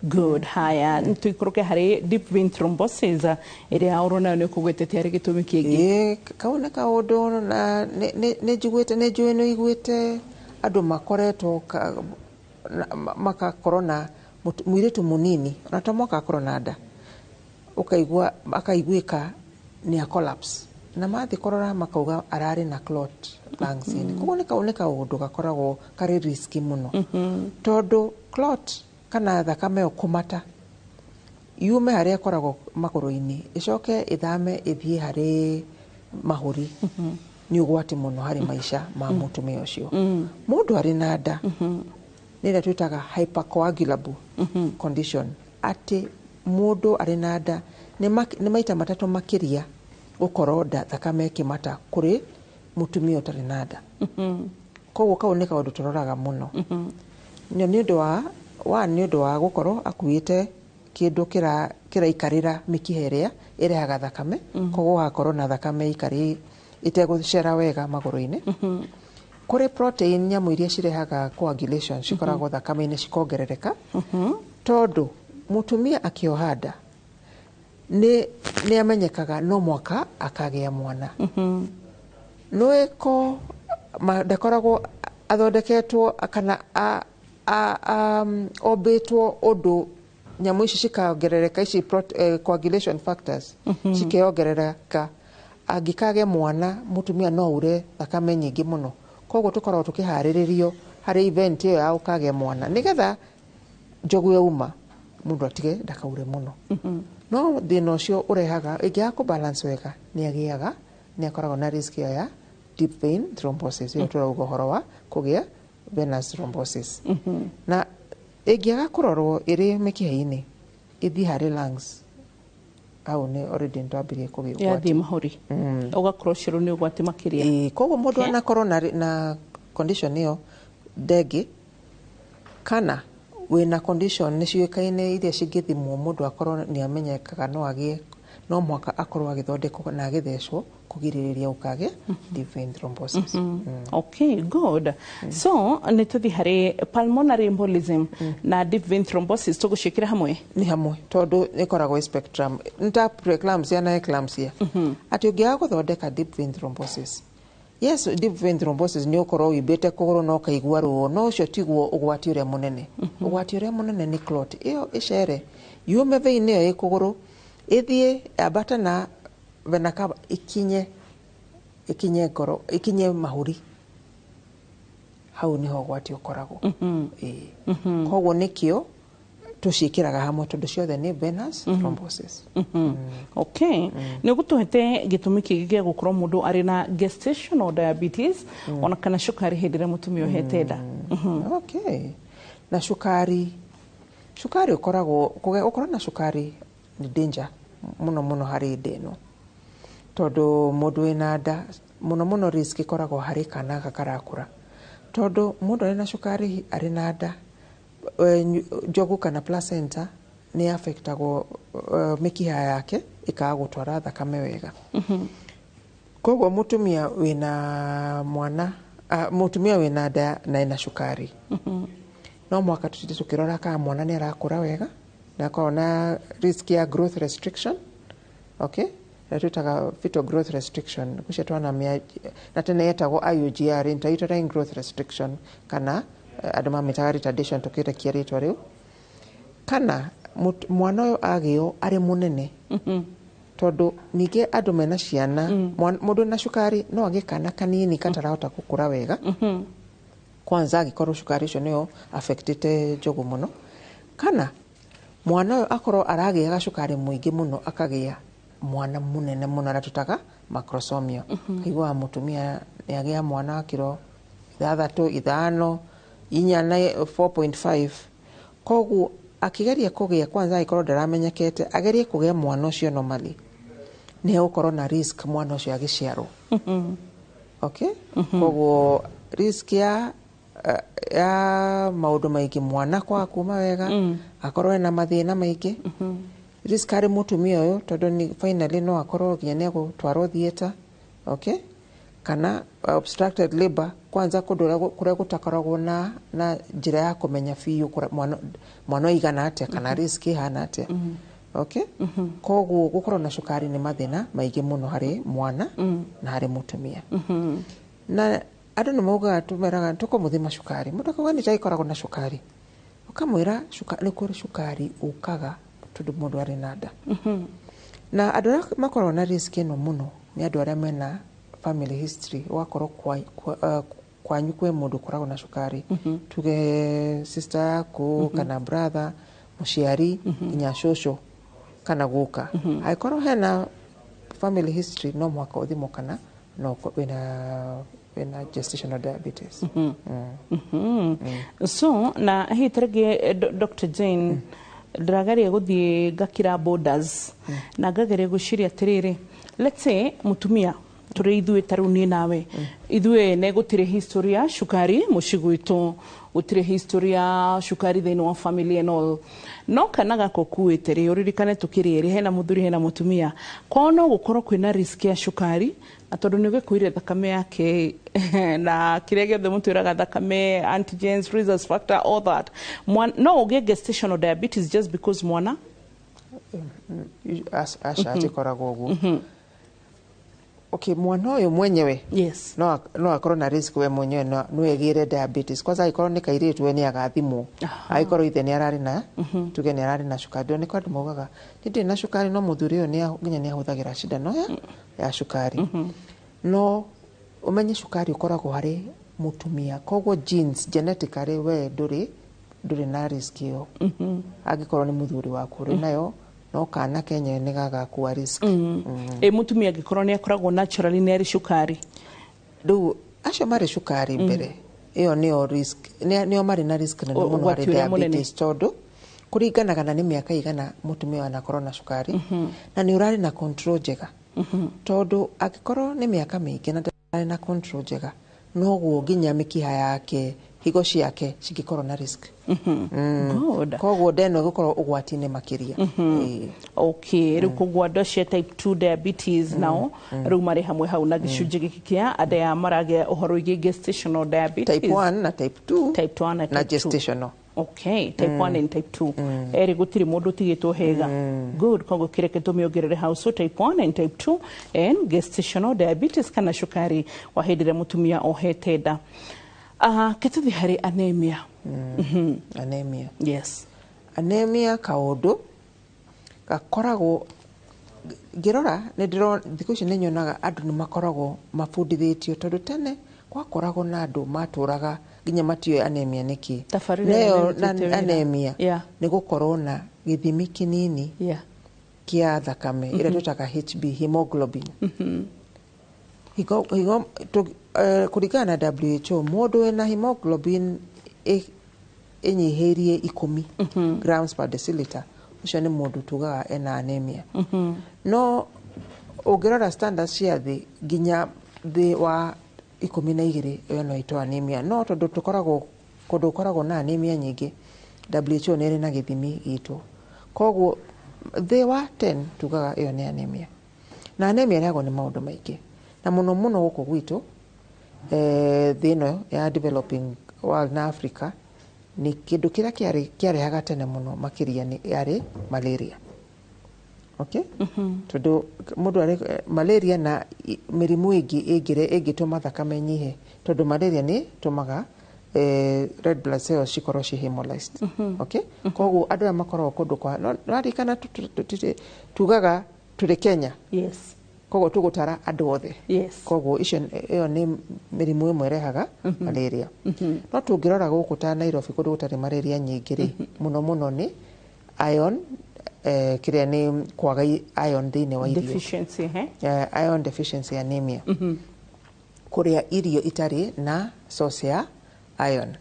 Good. Haya, tuikũrũke harĩ deep vein thrombosis ĩrĩa ũrona nĩ ũkũgwetete harĩ gĩtũmi kĩngĩ. Ĩĩ, kau nĩ kaũndũ na nĩ njiguĩte, nĩ njũĩ nĩ iguĩte andũ makoretwo makakorwo na mũirĩtu mũnini ona to mwaka akorwo na nda, ũkaigua akaiguĩka nĩ a collapse, na mathiĩ kũrora makauga ararĩ na clot lungs-inĩ. Koguo nĩ kau nĩ kaũndũ gakoragwo karĩ risky mũno, tondũ clot kana thakame ĩyo kũmata yume harĩa ĩkoragwo magũrũ-inĩ ĩcoke ĩthame ĩthiĩ harĩ mahũri nĩ ũgwati mũno harĩ maica ma mũtumia ũcio. Mũndũ arĩ na nda nĩ ĩrĩa twĩtaga hypercoagulable condition, atĩ mũndũ arĩ na nda nĩ maita matatũ makĩria gũkorwo nda thakame ĩkĩmata kũrĩ mũtumia ũtarĩ na nda. Koguo kau nĩ kaũndũ tũroraga mũno. Nĩ ũndũ wa nĩ ũndũ wa gũkorwo akuĩte kĩndũ kĩraikarĩra mĩkiha ĩrĩa ĩrehaga thakame, koguo hakorwo na thakame ikarĩ ĩtegũcera wega magũrũ-inĩ. Kũrĩ protein nyamũ iria cirehaga coagulation cikoragwo thakame-inĩ cikongerereka, tondũ mũtumia akĩoha nda nĩ amenyekaga no mwaka akagĩa mwana. Nwĩko ndakoragwo athondeketwo kana ombĩtwo ũndũ nyamũ ici cikongerereka, ici coagulation factors cikĩongerereka, angĩkagĩa mwana mũtumia no aure thakame nyingĩ mũno. Koguo tũkoragwo tũkĩharĩrĩrio harĩ event ĩyo ya gũkagĩa mwana nĩgetha njogu yauma mũndũ atige ndakaure mũno. No thĩna ũcio ũrehaga ĩngĩaga kũ balance wega nĩ agĩaga, nĩ akoragwo na risk ĩyo ya deep vein thrombosis ĩyo tũrauga ũhoro wa kũgĩa venous thrombosis. Na ĩngĩaga kũrorwo ĩrĩ mĩkiha-inĩ ĩthiĩ harĩ lungs, hau nĩ already nĩtwambirie kũgĩa ũgwati. Yathiĩ mahũri. Ũgakorwo ũcio nĩ ũgwati makĩria. Ĩĩ, koguo mũndũ anakorwo na condition ĩyo ndengĩ, kana wĩna condition nĩ ciũĩkaine iria cingĩthimwo mũndũ akorwo nĩ amenyekaga no agĩe, no mũhaka akorwo agĩthondekwo na agĩthecwo kũgirĩrĩria ũkagĩa deep vein thrombosis. Okay, good. So nĩ tũthiĩ harĩ pulmonary embolism na deep vein thrombosis, tũgũciĩkĩra hamwe? Nĩ hamwe tondũ ĩkoragwo ĩ spectrum, nĩ ta preeclampsia na eclampsia. Atĩ ũngĩaga gũthondeka deep vein thrombosis, yes, deep vein thrombosis nĩ ũkorwo ũimbĩte kũgũrũ na ũkaigua ruo, no ũcio tiguo ũgwati ũrĩa mũnene. Ũgwati ũrĩa mũnene nĩ clot ĩyo ĩcere yume vein ĩyo ĩ kũgũrũ ĩthiĩ yambate na vena cava ikinye ngoro, ikinye mahũri, hau nĩho ũgwati ũkoragwo. Ĩĩ. Koguo nĩkĩo tũciĩkĩraga hamwe tondũ ciothe nĩ venous thrombosis. Okay. Nĩ ũgũtũhete gĩtũmi kĩngĩ gĩa gũkorwo mũndũ arĩ na gestational diabetes ona kana cukari hĩndĩ ĩrĩa mũtumia ohete nda. Okay. Na cukari ũkoragwo gũkorwo na cukari nĩ danger mũno mũno harĩ nda ĩno, tondũ mũndũ wĩna nda mũno mũno risk ĩkoragwo harĩ kana gaka karakũra, tondũ mũndũ arĩ na cukari arĩ na nda, njogu kana placenta nĩ affectagwo, mĩkiha yake ĩkaga gũtwara thakame wega. Koguo mũtumia wĩna mwana, mũtumia wĩna nda na ena cukari, no mũhaka tũtinde tũkĩrora kana mwana nĩ arakũra wega na akorwo na risk ya growth restriction. Okay, ĩrĩa twĩtaga fetal growth restriction, gũcio twana na tene yetagwo IUGR, intrauterine growth restriction, kana andũ mamĩtaga retardation tũkĩrekia rĩtwa rĩu, kana mwana ũyũ agĩo arĩ mũnene, tondũ ningĩ andũ mena ciana, mũndũ na cukari no agĩe kana kanini katarahota gũkũra wega, kwanza angĩkorwo cukari ũcio nĩo affectĩte njogu mũno, kana mwana ũyũ akorwo aragĩaga cukari mũingĩ mũno akagĩa mwana mũnene mũno arĩa tũtaga macrosomia. Kaiguaga mũtumia nĩ agĩa mwana wa kiro 6, 5, 4 na 4.5. Koguo Akĩgeria kũgĩa kwanza angĩkorwo ndaramenyekete, agerie kũgĩa mwana ũcio normally, nĩ egũkorwo na risk mwana ũcio agĩciarwo. Okay, koguo risk ya maũndũ maingĩ, mwana kwaga kuma wega, akorwo ena mathĩna maingĩ, risk harĩ mũtumia ũyũ tondũ ni finally no akorwo nginya nĩ egũtwarwo theatre, okay, kana obstructed labor, kwanza kũndũ kũrĩa gũtakoragwo na njĩra ya kũmenya biũ mwana aigana atĩa kana risk ĩhana atĩa. Okay, koguo gũkorwo na cukari nĩ mathĩna maingĩ mũno harĩ mwana na harĩ mũtumia. Na andũ nĩ maugaga, tũmeraga tũkũmũthima cukari, mũndũ akauga nĩ itakoragwo na cukari, ũkamwĩra nĩ kũrĩ cukari ũkaga tondũ mũndũ arĩ na nda. Na andũ arĩa makoragwo na risk ĩno mũno nĩ andũ arĩa mena family history, ũgakorwo kwanyu kwĩ mũndũ ũkoragwo na cukari, tuge sister yaku kana brother, mũciari, nginya cũcũ kana guka. Angĩkorwo hena family history, no mũhaka ũthimwo kana no wĩna gestational diabetes. So na hihi tarĩngĩ Dr. Jane, ndĩrageria gũthiĩ ngakira borders na ngageria gwĩciria atĩrĩrĩ, let's say mũtumia tũrĩ ithuĩ, ta rĩu niĩ nawe, ithuĩ ene gũtirĩ history ya cukari mũciĩ gwitũ, gũtirĩ history ya cukari thĩinĩ wa family and all, no kana gaka ũkuĩte rĩ, ũririkane tũkĩrĩ erĩ, hena mũthuri hena mũtumia, kwao no gũkorwo kwĩna risk ya cukari, na tondũ nĩ ũgĩkuire thakame yake na kĩrĩa gĩothe mũtwĩraga thakame, antigens, rhesus factor, all that, no ũgĩe gestational diabetes just because mwana Aca, atikoragwo ũguo. Okay, mwana ũyũ mwenyewe no akorwo na risk, we mwenyewe no egĩre diabetes, kwanza angĩkorwo nĩ kairĩtu, we nĩ agathimwo angĩkorwo ithe nĩ ararĩ na, tuge nĩ ararĩ na cukari. Nĩ kwa andũ maugaga nĩ ndĩrĩ na cukari, no mũthuri ũyũ nginya nĩ ahũthagĩra cindano ya cukari. No ũmenye cukari ũkoragwo harĩ mũtumia, koguo genes, genetically we ndũrĩ na risk ĩyo. Angĩkorwo nĩ mũthuri waku ũrĩ nayo, no kana kenyewe nĩ gagakua risk. Ĩ mũtumia angĩkorwo nĩ akoragwo naturally nĩ arĩ cukari? Rĩu acio marĩ cukari mbere ĩyo nĩyo risk, nĩo marĩ na risk nene mũno ũgwati harĩ ũrĩa mũnene. diabetes, tondũ kũringanaga na nĩ mĩaka igana mũtumia ũyũ anakorwo na cukari na nĩ ũrarĩ na control njega, tondũ angĩkorwo nĩ mĩaka mĩingĩ na ndarĩ na control njega, noguo nginya mĩkiha yake, higo ciake cingĩkorwo na risk. Good. Koguo ndeno ĩgũkorwo ũgwati-inĩ makĩria. Ĩĩ. Okay, rĩu koguo andũ acio a type 2 diabetes nao rĩu marĩ hamwe hau na gĩcunjĩ gĩkĩ kĩa andũ aya maragĩa ũhoro wĩgiĩ gestational diabetes. Type 1 na type 2. Type 1 na na type 2. Gestational. Okay, type 1 and type 2 erĩ gũtirĩ mũndũ ũtigĩtwo hega. Good, koguo kĩreke tũmĩongerere hau. So type 1 and type 2 and gestational diabetes kana cukari wa hĩndĩ ĩrĩa mũtumia ohete nda. Kĩtũthi harĩ anemia. Anemia. Yes. Anemia kaũndũ gakoragwo ngĩrora nĩ ndĩro thikũ ici nĩ nyonaga andũ nĩ makoragwo mabundithĩtio, tondũ tene gwakoragwo na andũ matũraga nginya matiũĩ anemia nĩ kĩ. Tabarĩra Neyo ĩrĩa ĩrutĩte wĩra. Anemia nĩ gũkorwo na gĩthimi kĩnini kĩa thakame ĩrĩa twĩtaga HB, hemoglobin. Higo, kũringana na WHO, mũndũ wĩna hemoglobin ĩnyihĩirie 10 grams per deciliter, ũcio nĩ mũndũ tugaga ena anemia. No ũngĩrora standards cia thĩ, nginya thĩ wa 12, ĩyo no ĩtwo anemia. No tondũ tũkoragwo kũndũ gũkoragwo na anemia nyingĩ, WHO nĩ ĩrĩ na gĩthimi gitũ, koguo thĩ wa 10 tugaga ĩyo nĩ anemia. Na anemia ĩrehagwo nĩ maũndũ maingĩ, na mũno mũno gũkũ gwitũ, thĩ ĩno ya developing world na Africa, nĩ kĩndũ kĩrĩa kĩarehaga tene mũno makĩria nĩ yarĩ malaria. Okay, tondũ mũndũ arĩ malaria na mĩrimũ ĩngĩ ĩngĩtũma thakame nyihe, tondũ malaria nĩ tũmaga red blood cells cikorwo ci hemolyzed. Okay, koguo andũ aya makoragwo kũndũ kwa no naririkana tugaga tũrĩ Kenya. Koguo tũgũtara andũ othe. Koguo icio, ĩyo nĩ mĩrimũ ĩmwe ĩrehaga malaria. No tũngĩrora gũkũ ta Nairobi, kũndũ gũtarĩ malaria nyingĩ rĩ, mũno mũno nĩ iron, kĩrĩa nĩ kwaga iron thĩinĩ wa irio. Deficiency, eh? Iron deficiency anemia, kũrĩa irio itarĩ na source ya iron.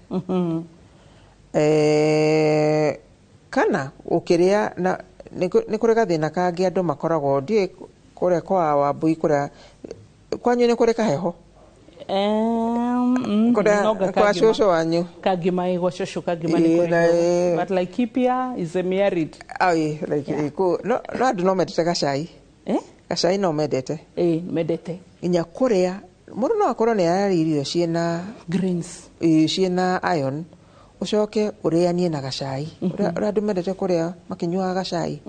Kana ũkĩrĩa na nĩ kũrĩ gathĩna kangĩ andũ makoragwo ndiĩ kũrĩa kwa Wambui kũrĩa kwanyu nĩ kũrĩ kaheho Kũrĩa kwa cũcũ wanyu Kangima ĩ gwa cũcũ Kangima nĩ kũrĩ heho. But Laikipia is a married. Ai, like no no andũ no mendete gacai. Gacai no mendete. Ĩ mendete. Nginya kũrĩa mũndũ no akorwo nĩ ararĩa irio ciĩna greens, ciĩna iron, ũcoke ũrĩanie na gacai. Ũrĩa andũ mendete kũrĩa makĩnyuaga gacai.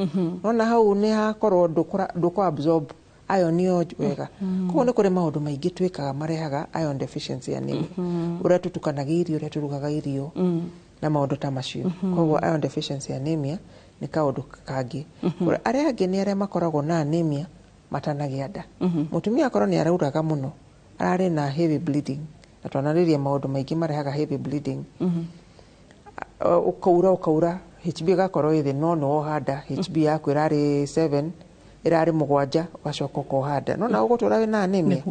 Nona hau nĩ hakorwo ndũkũ absorb iron ĩyo wega. Koguo nĩ kũrĩ maũndũ maingĩ twĩkaga marehaga iron deficiency anemia. Ũrĩa tũtukanagia irio, ũrĩa tũrugaga irio na maũndũ ta macio. Koguo iron deficiency anemia nĩ kaũndũ kangĩ. Arĩa angĩ nĩ arĩa makoragwo na anemia matanagĩa nda. Mũtumia akorwo nĩ arauraga mũno, ararĩ na heavy bleeding, na twanarĩria maũndũ maingĩ marehaga heavy bleeding. Ũkaura HB ĩgakorwo ĩ thĩ no nĩ woha nda, HB yaku ĩrarĩ 7 ĩrarĩ 7 ũgacoka ũkoha nda, no na ũgũtũra wĩna anemia.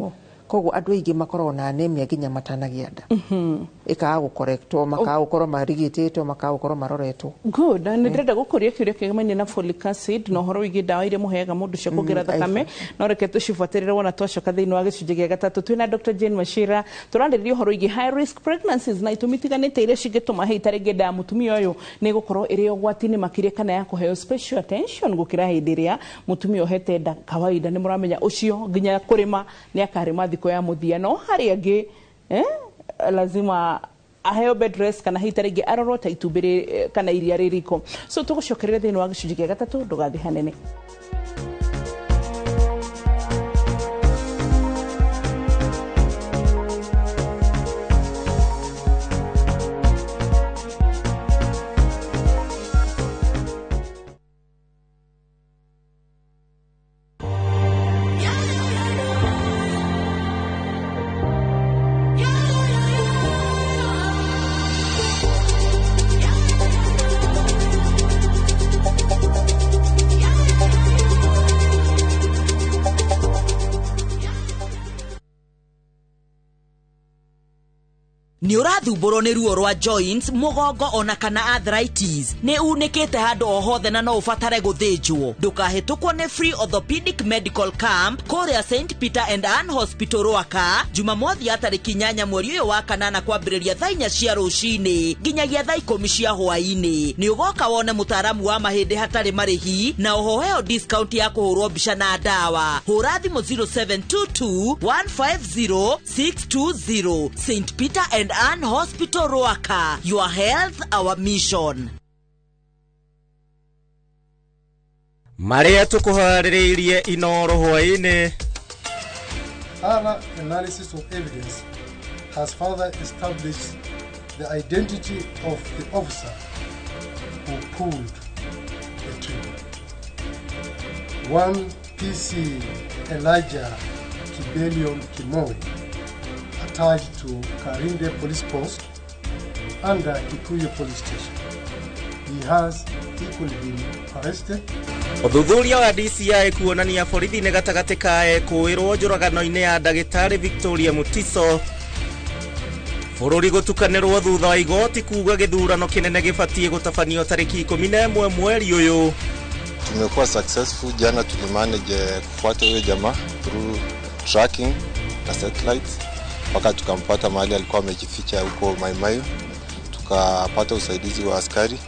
Koguo andũ aingĩ makoragwo na anemia nginya matanagĩa nda, ĩkaga gũkorektwo, makaga gũkorwo marigitĩtwo, makaga gũkorwo maroretwo. Good. Na nĩ ndĩrenda gũkũria kĩũria kĩgemaine na folic acid na ũhoro wĩgiĩ ndawa iria mũheaga mũndũ cia kuongerera thakame, no reke tũcibuatĩrĩre wona twacoka thĩinĩ wa gĩcunjĩ gĩa gatatũ. Twĩna Dr. Jane Wachira tũrarĩrĩria ũhoro wĩgiĩ high risk pregnancies na itũmi itiganĩte iria cingĩtũma hĩi ta rĩngĩ nda ya mũtumia ũyũ nĩ ĩgũkorwo ĩrĩ ũgwati-inĩ makĩria kana ya kũheo special attention gũkĩra hĩndĩ ĩrĩa mũtumia ohete nda kawaida. Nĩ mũramenya ũcio nginya kũrĩma nĩ akarĩma thikũ ya mũthia, no harĩ angĩ lazima aheo bed rest kana hita rĩngĩ arorwo ta itumbĩ kana iria rĩ riko. So tũgũcokerera thĩinĩ wa gĩcunjĩ gĩa gatatũ, ndũgathiĩ hanene. Nĩ ũrathumbũrwo nĩ ruo rwa joints, mũgongo ona kana arthritis, nĩ unĩkĩte handũ o hothe na no ũbatare gũthĩnjwo, ndũkahĩtũkwo nĩ free orthopedic medical camp kũrĩa St Peter and Ann Hospital Rwaka, Jumamothi ya tarĩki 8 mweri ũyũ wa kanana kwambĩrĩria thaa 4 cia rũcinĩ nginyagia thaa 10 cia hwaĩ-inĩ. Nĩ ũgoka wone mũtaaramu wa mahĩndĩ hatarĩ marĩhi na ũhoheo discount ya kũhũrwo mbica na ndawa. Hũra thimũ 0722 150 620. St Peter and Ann Hospital Ruaka. Your health, our mission. Maria tukuharĩrĩirie Inoro hwaĩ-inĩ. Thorough analysis of evidence has further established the identity of the officer who pulled the trigger. One PC Elijah Kibelion Kimoi, attached to Karinde Police Post under Kikuyu Police Station. He has equally been arrested. Ũthuthuria wa DCI kuonania borithi nĩ gatagatĩ ka ekũĩrwo njũragano-inĩ ya ndagĩtarĩ Victoria Mutiso. Bũrũri gũtukanĩrwo thutha wa igoti kuga gĩthurano kĩnene gĩbatiĩ gũtabanio tarĩki 11 mweri ũyũ. Tumekuwa successful. Jana tulimanage kufuata huyo jamaa through tracking na satellites mpaka tukampata mahali alikuwa amejificha huko Maimayu. Tukapata usaidizi wa askari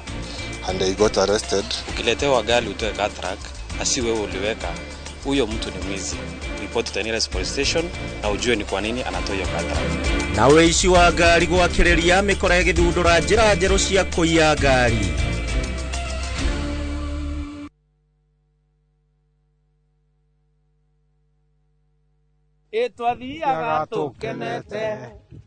and he got arrested. Ukiletewa gari utoe car track, asi wewe uliweka, huyo mtu ni mwizi. Report to the nearest police station na ujue ni kwa nini anatoa hiyo car track. Na ũici wa ngari gwakĩrĩria mĩkora ĩgĩthundũra njĩra njerũ cia kũiya ngari. Twathiaga tũkenete,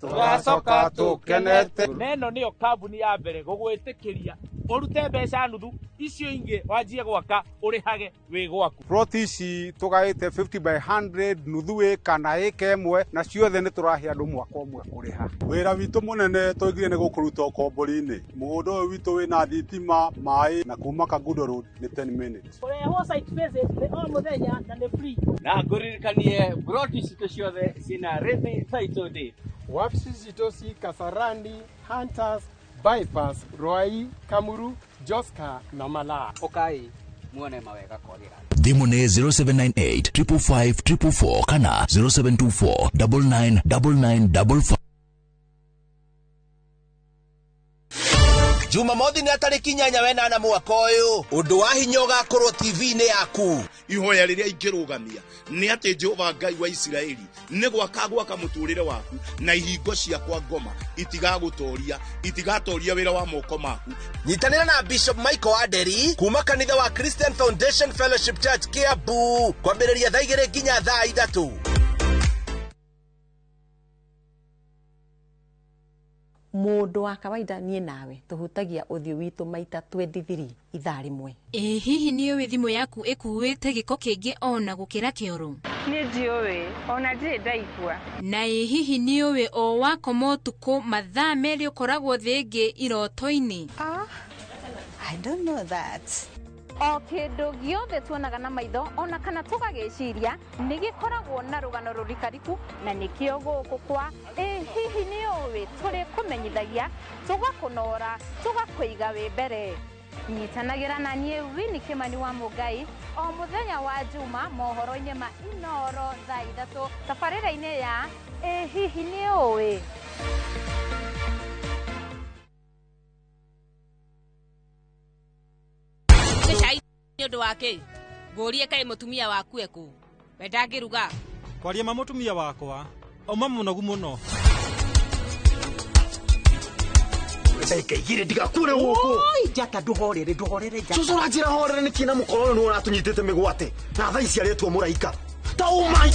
tũgacoka tũkenete. Neno nĩyo kambuni ya mbere gũgwĩtĩkĩria ũrute mbeca nuthu, icio ingĩ wanjie gwaka ũrĩhage wĩ gwaku. Plot ici tũgaĩte 50 by 100 nuthu ĩka na ĩka ĩmwe, na ciothe nĩ tũrahe andũ mwaka ũmwe kũrĩha. Wĩra witũ mũnene twaigire nĩ gũkũruta ũkombori-inĩ. Mũgũnda ũyũ witũ wĩna thitima, maĩ na kuma Kangundo Road nĩ 10 minutes. Kũrehwo site visit nĩ o mũthenya na nĩ free. Na ngũririkanie plot citũ ciothe cina ready title deed. Wabici citũ ci Kasarani, Hunters, Bypass, Ruai, Kamuru, Joska na Malaa. Ũkai muone mawega kwagĩra. Thimũ nĩ 0798 555 444 kana 0724 999955. Jumamothi nĩ tarĩki 8 wenana mwaka ũyũ. Ũndũ wa hinya ũgakorwo TV-inĩ yaku. Ihoya rĩrĩa ingĩrũgamia nĩ atĩ Jehova Ngai wa Isiraeli nĩ gwaka gwaka mũtũrĩre waku na ihingo ciakwa ngoma itigagũtoria, itigatoria wĩra wa moko maku. Nyitanĩra na Bishop Michael Aderi kuma kanitha wa Christian Foundation Fellowship Church Kiambu kwambĩrĩria thaa 2 nginya thaa 3. Mũndũ wa kawaida niĩ nawe tũhutagia ũthiũ witũ maita 23 ithaa rĩmwe. Ĩ hihi nĩ ũĩ thimũ yaku ĩkuĩte gĩko kĩingĩ ona gũkĩra kĩoro? Niĩ ndiũĩ, ona ndirĩ ndaigua. Na ĩ hihi nĩ ũĩ o wakoma ũtukũ mathaa 2 ũkoragwo thĩ ĩngĩ iroto-inĩ? I don't know that. O kĩndũ gĩothe tuonaga na maitho ona kana tũgagĩciria nĩ gĩkoragwo na rũgano rũrikariku, na nĩkĩo gũkũ kwa ĩ hihi nĩ ũĩ tũrĩ kũmenyithagia, tũgakũnora, tũgakũiga wĩ mbere. Nyitanagĩra na niĩ Winnie Kimani wa Mũngai o mũthenya wa Juma mohoro-inĩ ma Inoro thaa 3 tabarĩra-inĩ ya ĩ hihi nĩ ũĩ. Nĩ ũndũ wa kĩ ngũrie kaĩ mũtumia waku ekũ we ndangĩruga? Kwaria ma mũtumia wakwa auma mũnogu mũno. Ndagĩka 2 ndigakure gũkũ. Oi njata ndũhorere, ndũhorere njata. Cũcũ ũranjĩra horere nĩkĩ na mũkoroni nĩwe ũratũnyitĩte mĩgwate na thaa ici aretwo mũraika ta ũma.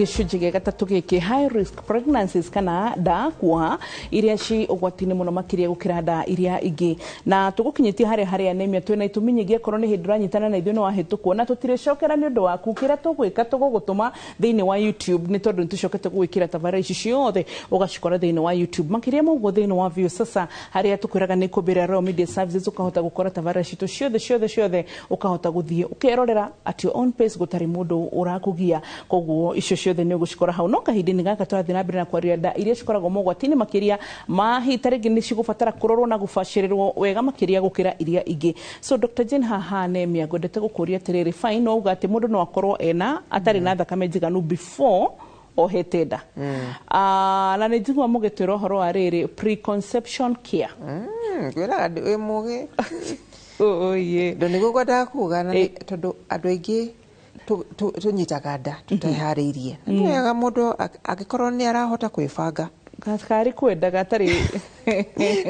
Gĩcunjĩ gĩa gatatũ gĩkĩ, high risk pregnancies kana nda kuoha iria ci ũgwati-inĩ mũno makĩria gũkĩra nda iria ingĩ, na tũgũkinyĩtie harĩa harĩ anemia. Twĩna itũmi nyingĩ, akorwo nĩ hĩndĩ ũranyitana na ithuĩ nĩ wahĩtũkwo na tũtirĩcokera nĩ ũndũ waku. Kĩrĩa tũgwĩka tũgũgũtũma thĩinĩ wa YouTube nĩ tondũ nĩtũcokete gũgwĩkĩra tabarĩra ici ciothe ũgacikora thĩinĩ wa YouTube. Makĩria ma ũguo thĩinĩ wa View Sasa harĩa tũkwĩraga nĩ kũmbĩra Royal Media Services, ũkahota gũkora tabarĩra citũ ciothe ciothe ciothe, ũkahota gũthiĩ ũkerorera at your own pace gũtarĩ mũndũ ũrakũgia. Koguo icio ciothe nĩ ũgũcikora hau. No kahinda-inĩ gaka tũrathiĩ na mbere na kwaria nda iria cikoragwo mogwati-inĩ makĩria ma hihi ta rĩngĩ nĩ cigũbatara kũrorwo na gũbacĩrĩrwo wega makĩria gũkĩra iria ingĩ. So Dr. Jane, haha anemia ngwendete gũkũria atĩrĩrĩ, fine, no uga atĩ mũndũ no akorwo ena atarĩ na thakame njiganu before ohete nda. Na nĩ njigua mũgĩtwĩra ũhoro wa rĩrĩ preconception care. Ngwĩraga wĩ mũgĩ. Oye. Ndũ nĩguo ngwendaga kuga, na tondũ andũ aingĩ tũnyitaga nda tũteharĩirie. Nĩ wega mũndũ angĩkorwo nĩ arahota kwĩbanga. Karĩ kwendaga atarĩ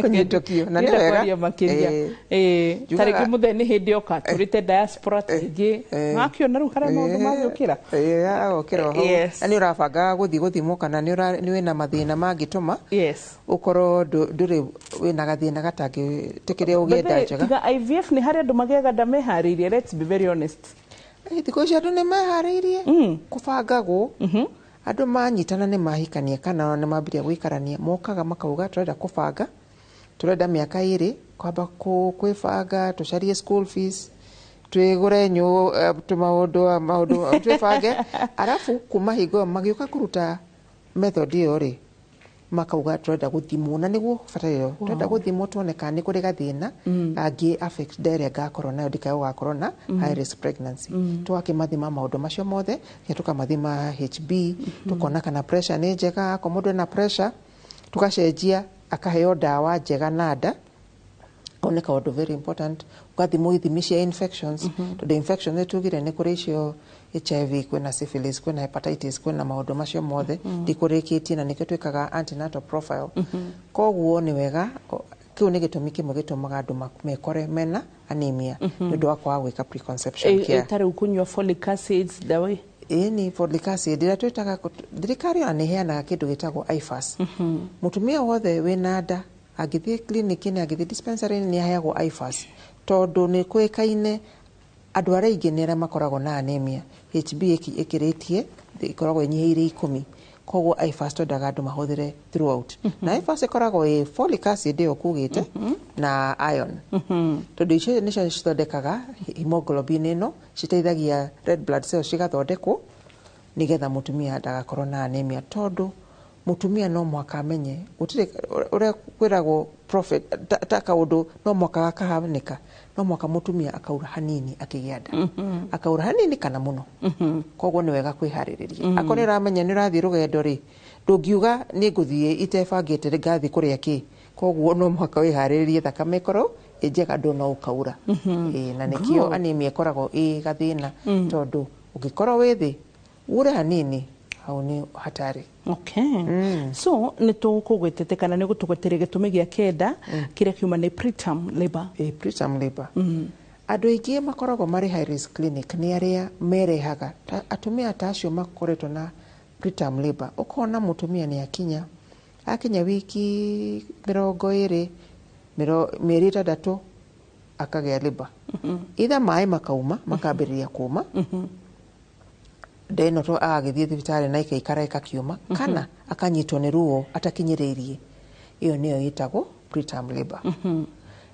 kũnyitũkio na nĩ wega kwaria makĩria. Ta rĩngĩ mũthee nĩ hĩndĩ oka tũrĩte diaspora rĩngĩ wakĩona rĩu harĩa maũndũ magĩũkĩra. Agokĩra o hau. Na nĩ ũrabangaga gũthiĩ gũthimwo kana nĩ wĩna mathĩna mangĩtũma ũkorwo ndũrĩ wĩna gathĩna gatangĩtĩkĩria ũgĩe nda njega. Tiga IVF nĩ harĩ andũ magĩaga nda meharĩirie, let's be very honest. Thikũ ici andũ nĩ meharĩirie kũbangagwo. Andũ manyitana nĩ mahikania kana nĩ mambirie gũikarania, mokaga makauga tũrenda kũbanga, tũrenda mĩaka 2 kwamba kwĩbanga, tũcarie school fees, twĩgũre tũmaũndũ maũndũ twĩbange. Arabu kuma hingo ĩyo magĩũka kũruta method ĩyo rĩ, makauga tũrenda gũthimwo, na nĩguo bataire tũrenda gũthimwo tuone kana nĩ kũrĩ gathĩna kangĩ affect nda ĩrĩa ngakorwo nayo ndikae gũgakorwo na high risk pregnancy. Tũgakĩmathima maũndũ macio mothe, nginya tũkamathima HB, tũkona kana pressure nĩ njega, akorwo mũndũ ena pressure tũgacenjia akaheo ndawa njega na nda. Kau nĩ kaũndũ very important. Ũgathimwo ithimi cia infections, tondũ infection nĩ tugire nĩ kũrĩ icio HIV, kwĩna syphilis, kwĩna hepatitis, kwĩna maũndũ macio mothe ndikũrĩkĩtie, na nĩkĩo twĩkaga antenatal profile. Koguo nĩ wega, kĩu nĩ gĩtũmi kĩmwe gĩtũmaga andũ mekore mena anemia nĩ ũndũ wa kwaga gwĩka preconception care. Ta rĩu kũnyua folic acids ndawa Ĩni folic acid ĩrĩa twĩtaga, thirikari ona nĩ ĩheanaga kĩndũ gĩtagwo IFAS. Mũtumia wothe wĩna nda angĩthiĩ clinic-inĩ, angĩthiĩ dispensary, nĩ aheagwo IFAS, tondũ nĩ kũĩkaine andũ arĩa aingĩ nĩ arĩa makoragwo na anemia, HB ĩkĩrĩtie, ĩkoragwo ĩnyihĩire 10. Koguo IFAS twendaga andũ mahũthĩre throughout. Na IFAS ĩkoragwo ĩ folic acid ĩyo kugĩte na iron, tondũ icio nĩcio cithondekaga hemoglobin ĩno citeithagia red blood cells cigathondekwo, nĩgetha mũtumia ndagakorwo na anemia, tondũ mũtumia no mũhaka amenye gũtirĩ ũrĩa kwĩragwo prophet ta kaũndũ no mũhaka gakahanĩka, no mũhaka mũtumia akaura hanini akĩgĩa nda, akaura hanini kana mũno. Koguo nĩ wega kwĩharĩrĩria. Akorwo nĩ ũramenya nĩ ũrathiĩ rũgendo rĩ, ndũngiuga nĩ ngũthiĩ itebangĩte ngathiĩ kũrĩa kĩ. Koguo no mũhaka wĩharĩrĩrie thakame ĩkorwo ĩ njega, ndũ no ũkaura. Ĩĩ, na nĩkĩo anemia ĩkoragwo ĩ gathĩna, tondũ ũngĩkorwo wĩ thĩ ure hanini, hau nĩ hatari. Okay. So nĩ tũkũgwetete kana nĩ gũtũgweteria gĩtũmi gĩa kenda kĩrĩa kiuma nĩ preterm labor. Ĩ, preterm labor. Andũ aingĩ makoragwo marĩ high risk clinic nĩ arĩa merehaga ta, atumia ta acio makoretwo na preterm labor. Ũkona mũtumia nĩ akinya wiki 20, mĩeri 6, akagĩa labor, either maĩ makauma, makambĩrĩria kuma nda ĩno to agagĩthiĩ thibitarĩ na ikaikara ĩkakiuma, kana akanyitwo nĩ ruo atakinyĩrĩirie. Ĩyo nĩyo ĩtagwo preterm labor.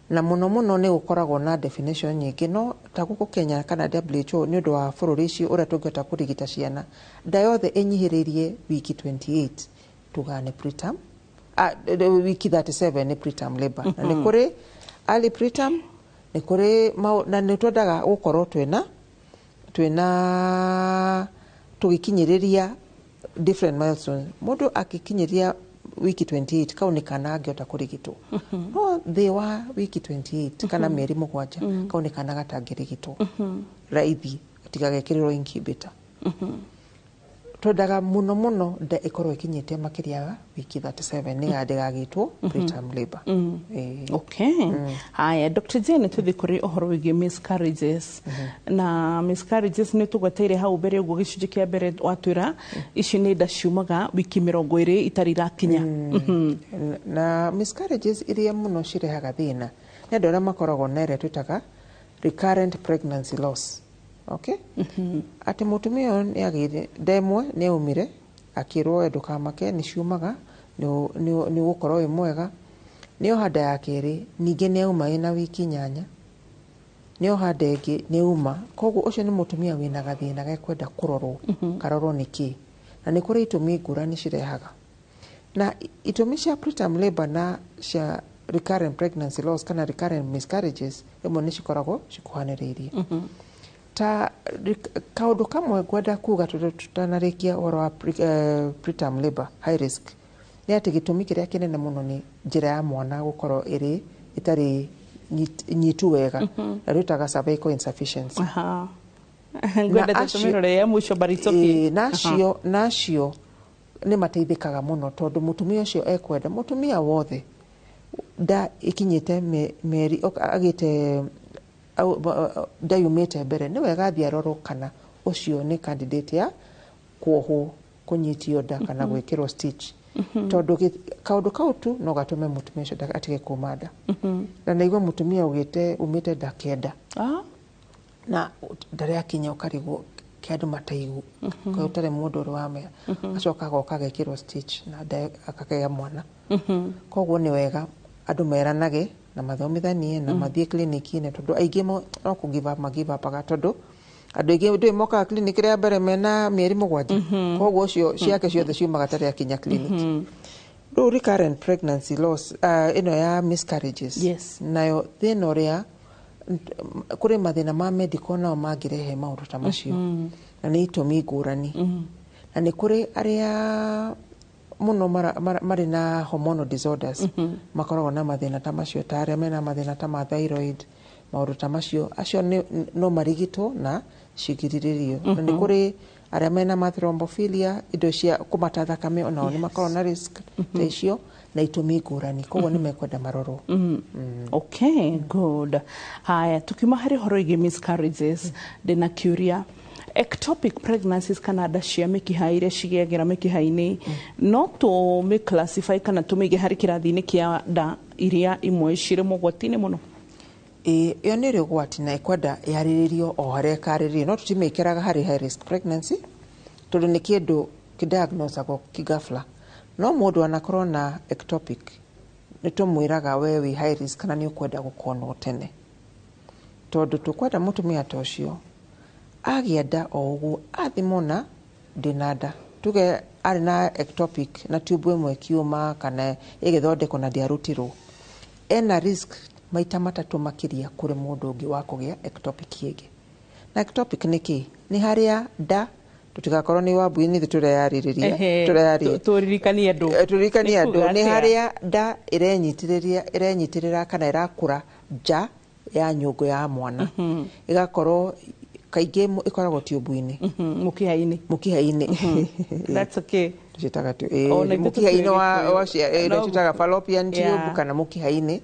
Na mũno mũno nĩ gũkoragwo na definition nyingĩ, no ta gũkũ Kenya kana WHO, nĩ ũndũ wa bũrũri ũcio ũrĩa tũngĩhota kũrigita ciana, nda yothe ĩnyihĩrĩirie wiki 28 tugaga nĩ preterm, wiki 37 nĩ preterm labor. Na nĩ kũrĩ early preterm, nĩ kũrĩ na nĩ twendaga gũkorwo twĩna tũgĩkinyĩrĩria different milestones. Mũndũ akĩkinyĩria wiki 28, kau nĩ kana angĩhota kũrigitwo, no thĩ wa wiki 28 kana mĩeri 7, kau nĩ kana gatangĩrigitwo raithi tigagekĩrĩrwo incubator. Twendaga mũno mũno nda ĩkorwo ĩkinyĩte makĩria ya wiki 37 nĩgetha ndĩgagĩtwo preterm labor. Ĩĩ. Okay. Haya, Dr. Jane, tũthiĩ kũrĩ ũhoro wĩgiĩ miscarriages. Na miscarriages nĩ tũgweteire hau mbere ũguo, gĩcunjĩ kĩa mbere watwĩra ici nĩ nda ciumaga wiki 20 itarĩ irakinya. Na miscarriages iria mũno cirehaga thĩna nĩ andũ arĩa makoragwo na ĩrĩa twĩtaga recurrent pregnancy loss, okay? Atĩ mũtumia ũyũ nĩ agĩire nda ĩmwe, nĩ aumire, akĩrwo, "We ndũkamake, nĩ ciumaga, nĩ ũgũkorwo wĩ mwega." Nĩ oha nda ya kerĩ, ningĩ nĩ auma ĩna wiki 8, nĩ oha nda ĩngĩ, nĩ uma. Koguo ũcio nĩ mũtumia wĩna gathĩna gekwenda kũrorwo, karorwo nĩ kĩ. Na nĩ kũrĩ itũmi ngũrani cirehaga, na itũmi cia preterm labor na cia recurrent pregnancy loss kana recurrent miscarriages rĩmwe nĩ cikoragwo cikuhanĩrĩirie. Ta kaũndũ kamwe ngwenda kuga tũtanarĩkia ũhoro wa preterm labor high risk nĩ atĩ gĩtũmi kĩrĩa kĩnene mũno nĩ njĩra ya mwana gũkorwo ĩrĩ ĩtarĩ nyitu wega, na rwĩtaga cervical insufficiency. Ngwenda tũmĩrore ya mũico, but it's okay. Ĩĩ, na acio nĩ mateithĩkaga mũno, tondũ mũtumia ũcio ekwenda, mũtumia wothe nda ĩkinyĩte mĩeri agĩte nda yumĩte mbere, nĩ wega athiĩ arorwo kana ũcio nĩ candidate ya kuohwo, kũnyitio nda kana gwĩkĩrwo stitch, tondũ kaũndũ kau tu no gatũme mũtumia ũcio atige kuma nda. Na naigua mũtumia ugĩte umĩte nda 9 na ndarĩ akinya, ũkarigwo kĩ andũ mataigu kwa ũtarĩ mũndũ ũrĩ wamenya, acoka agoka agekĩrwo stitch na nda akagĩa mwana. Koguo nĩ wega andũ meranage na mathomithanie na mathiĩ clinic-inĩ, tondũ aingĩ no kũ give up ma give up-aga, tondũ andũ aingĩ ndũĩ mokaga clinic rĩa mbere mena mĩeri 7. Koguo ũcio ciake ciothe ciumaga tarĩ akinya clinic. Rĩu recurrent pregnancy loss, ĩno ya miscarriages, nayo thĩna ũrĩa kũrĩ mathĩna ma medical nao mangĩrehe maũndũ ta macio, na nĩ itũmi ngũrani. Na nĩ kũrĩ arĩa mũno marĩ na hormonal disorders makoragwo na mathĩna ta macio, ta arĩa mena mathĩna ta ma thyroid, maũndũ ta macio, acio no marigitwo na cigirĩrĩrio. Na nĩ kũrĩ arĩa mena ma thrombophilia, indo cia kũmata thakame, onao nĩ makoragwo na risk ta icio na itũmi ngũrani. Koguo nĩ mekwenda marorwo. Okay, good. Haya, tukiuma harĩ ũhoro wĩgiĩ miscarriages, ndĩna kĩũria. Ectopic pregnancies kana nda cia mĩkiha iria cigĩagĩra mĩkiha-inĩ, no tũmĩ classify kana tũmĩige harĩ kĩrathi-inĩ kĩa nda iria imwe cirĩ mogwati-inĩ mũno? Ĩĩ, ĩyo nĩ ĩrĩ ũgwati na ĩkwenda yarĩrĩrio o harĩa ĩkarĩrĩrio, no tũtimĩkĩraga harĩ high risk pregnancy tondũ nĩ kĩndũ kĩdiagnosagwo kĩgafla. No mũndũ anakorwo na ectopic, nĩ tũmwĩraga we wĩ high risk na nĩ ũkwenda gũkonwo tene, tondũ tũkwenda mũtumia ta ũcio agĩa nda o ũguo athimwo na ndĩna nda, tuge arĩ na ectopic na tube ĩmwe ĩkiuma kana ĩgĩthondekwo na ndĩarutirwo, ena risk maita matatũ makĩria kũrĩ mũndũ ũngĩ wa kũgĩa ectopic ĩngĩ. Na ectopic nĩ kĩ? Nĩ harĩa nda, tũtigakorwo nĩ wambui-inĩ tũreyarĩrĩria. Tũreyarĩria. Tũririkanie andũ. Tũririkanie Nĩ andũ kuga nĩ atĩa? Harĩa nda ĩrenyitĩrĩra kana ĩrakũra nja ya nyũngũ ya mwana, ĩgakorwo kaingĩ ĩkoragwo tube-inĩ. Mũkiha-inĩ. Mũkiha-inĩ. That's okay. Tũciĩtaga Ona ithuĩ mũkiha-inĩ wa tũtiũĩ wa Gĩkũyũ. Tũciĩtaga fallopian tube kana mũkiha-inĩ,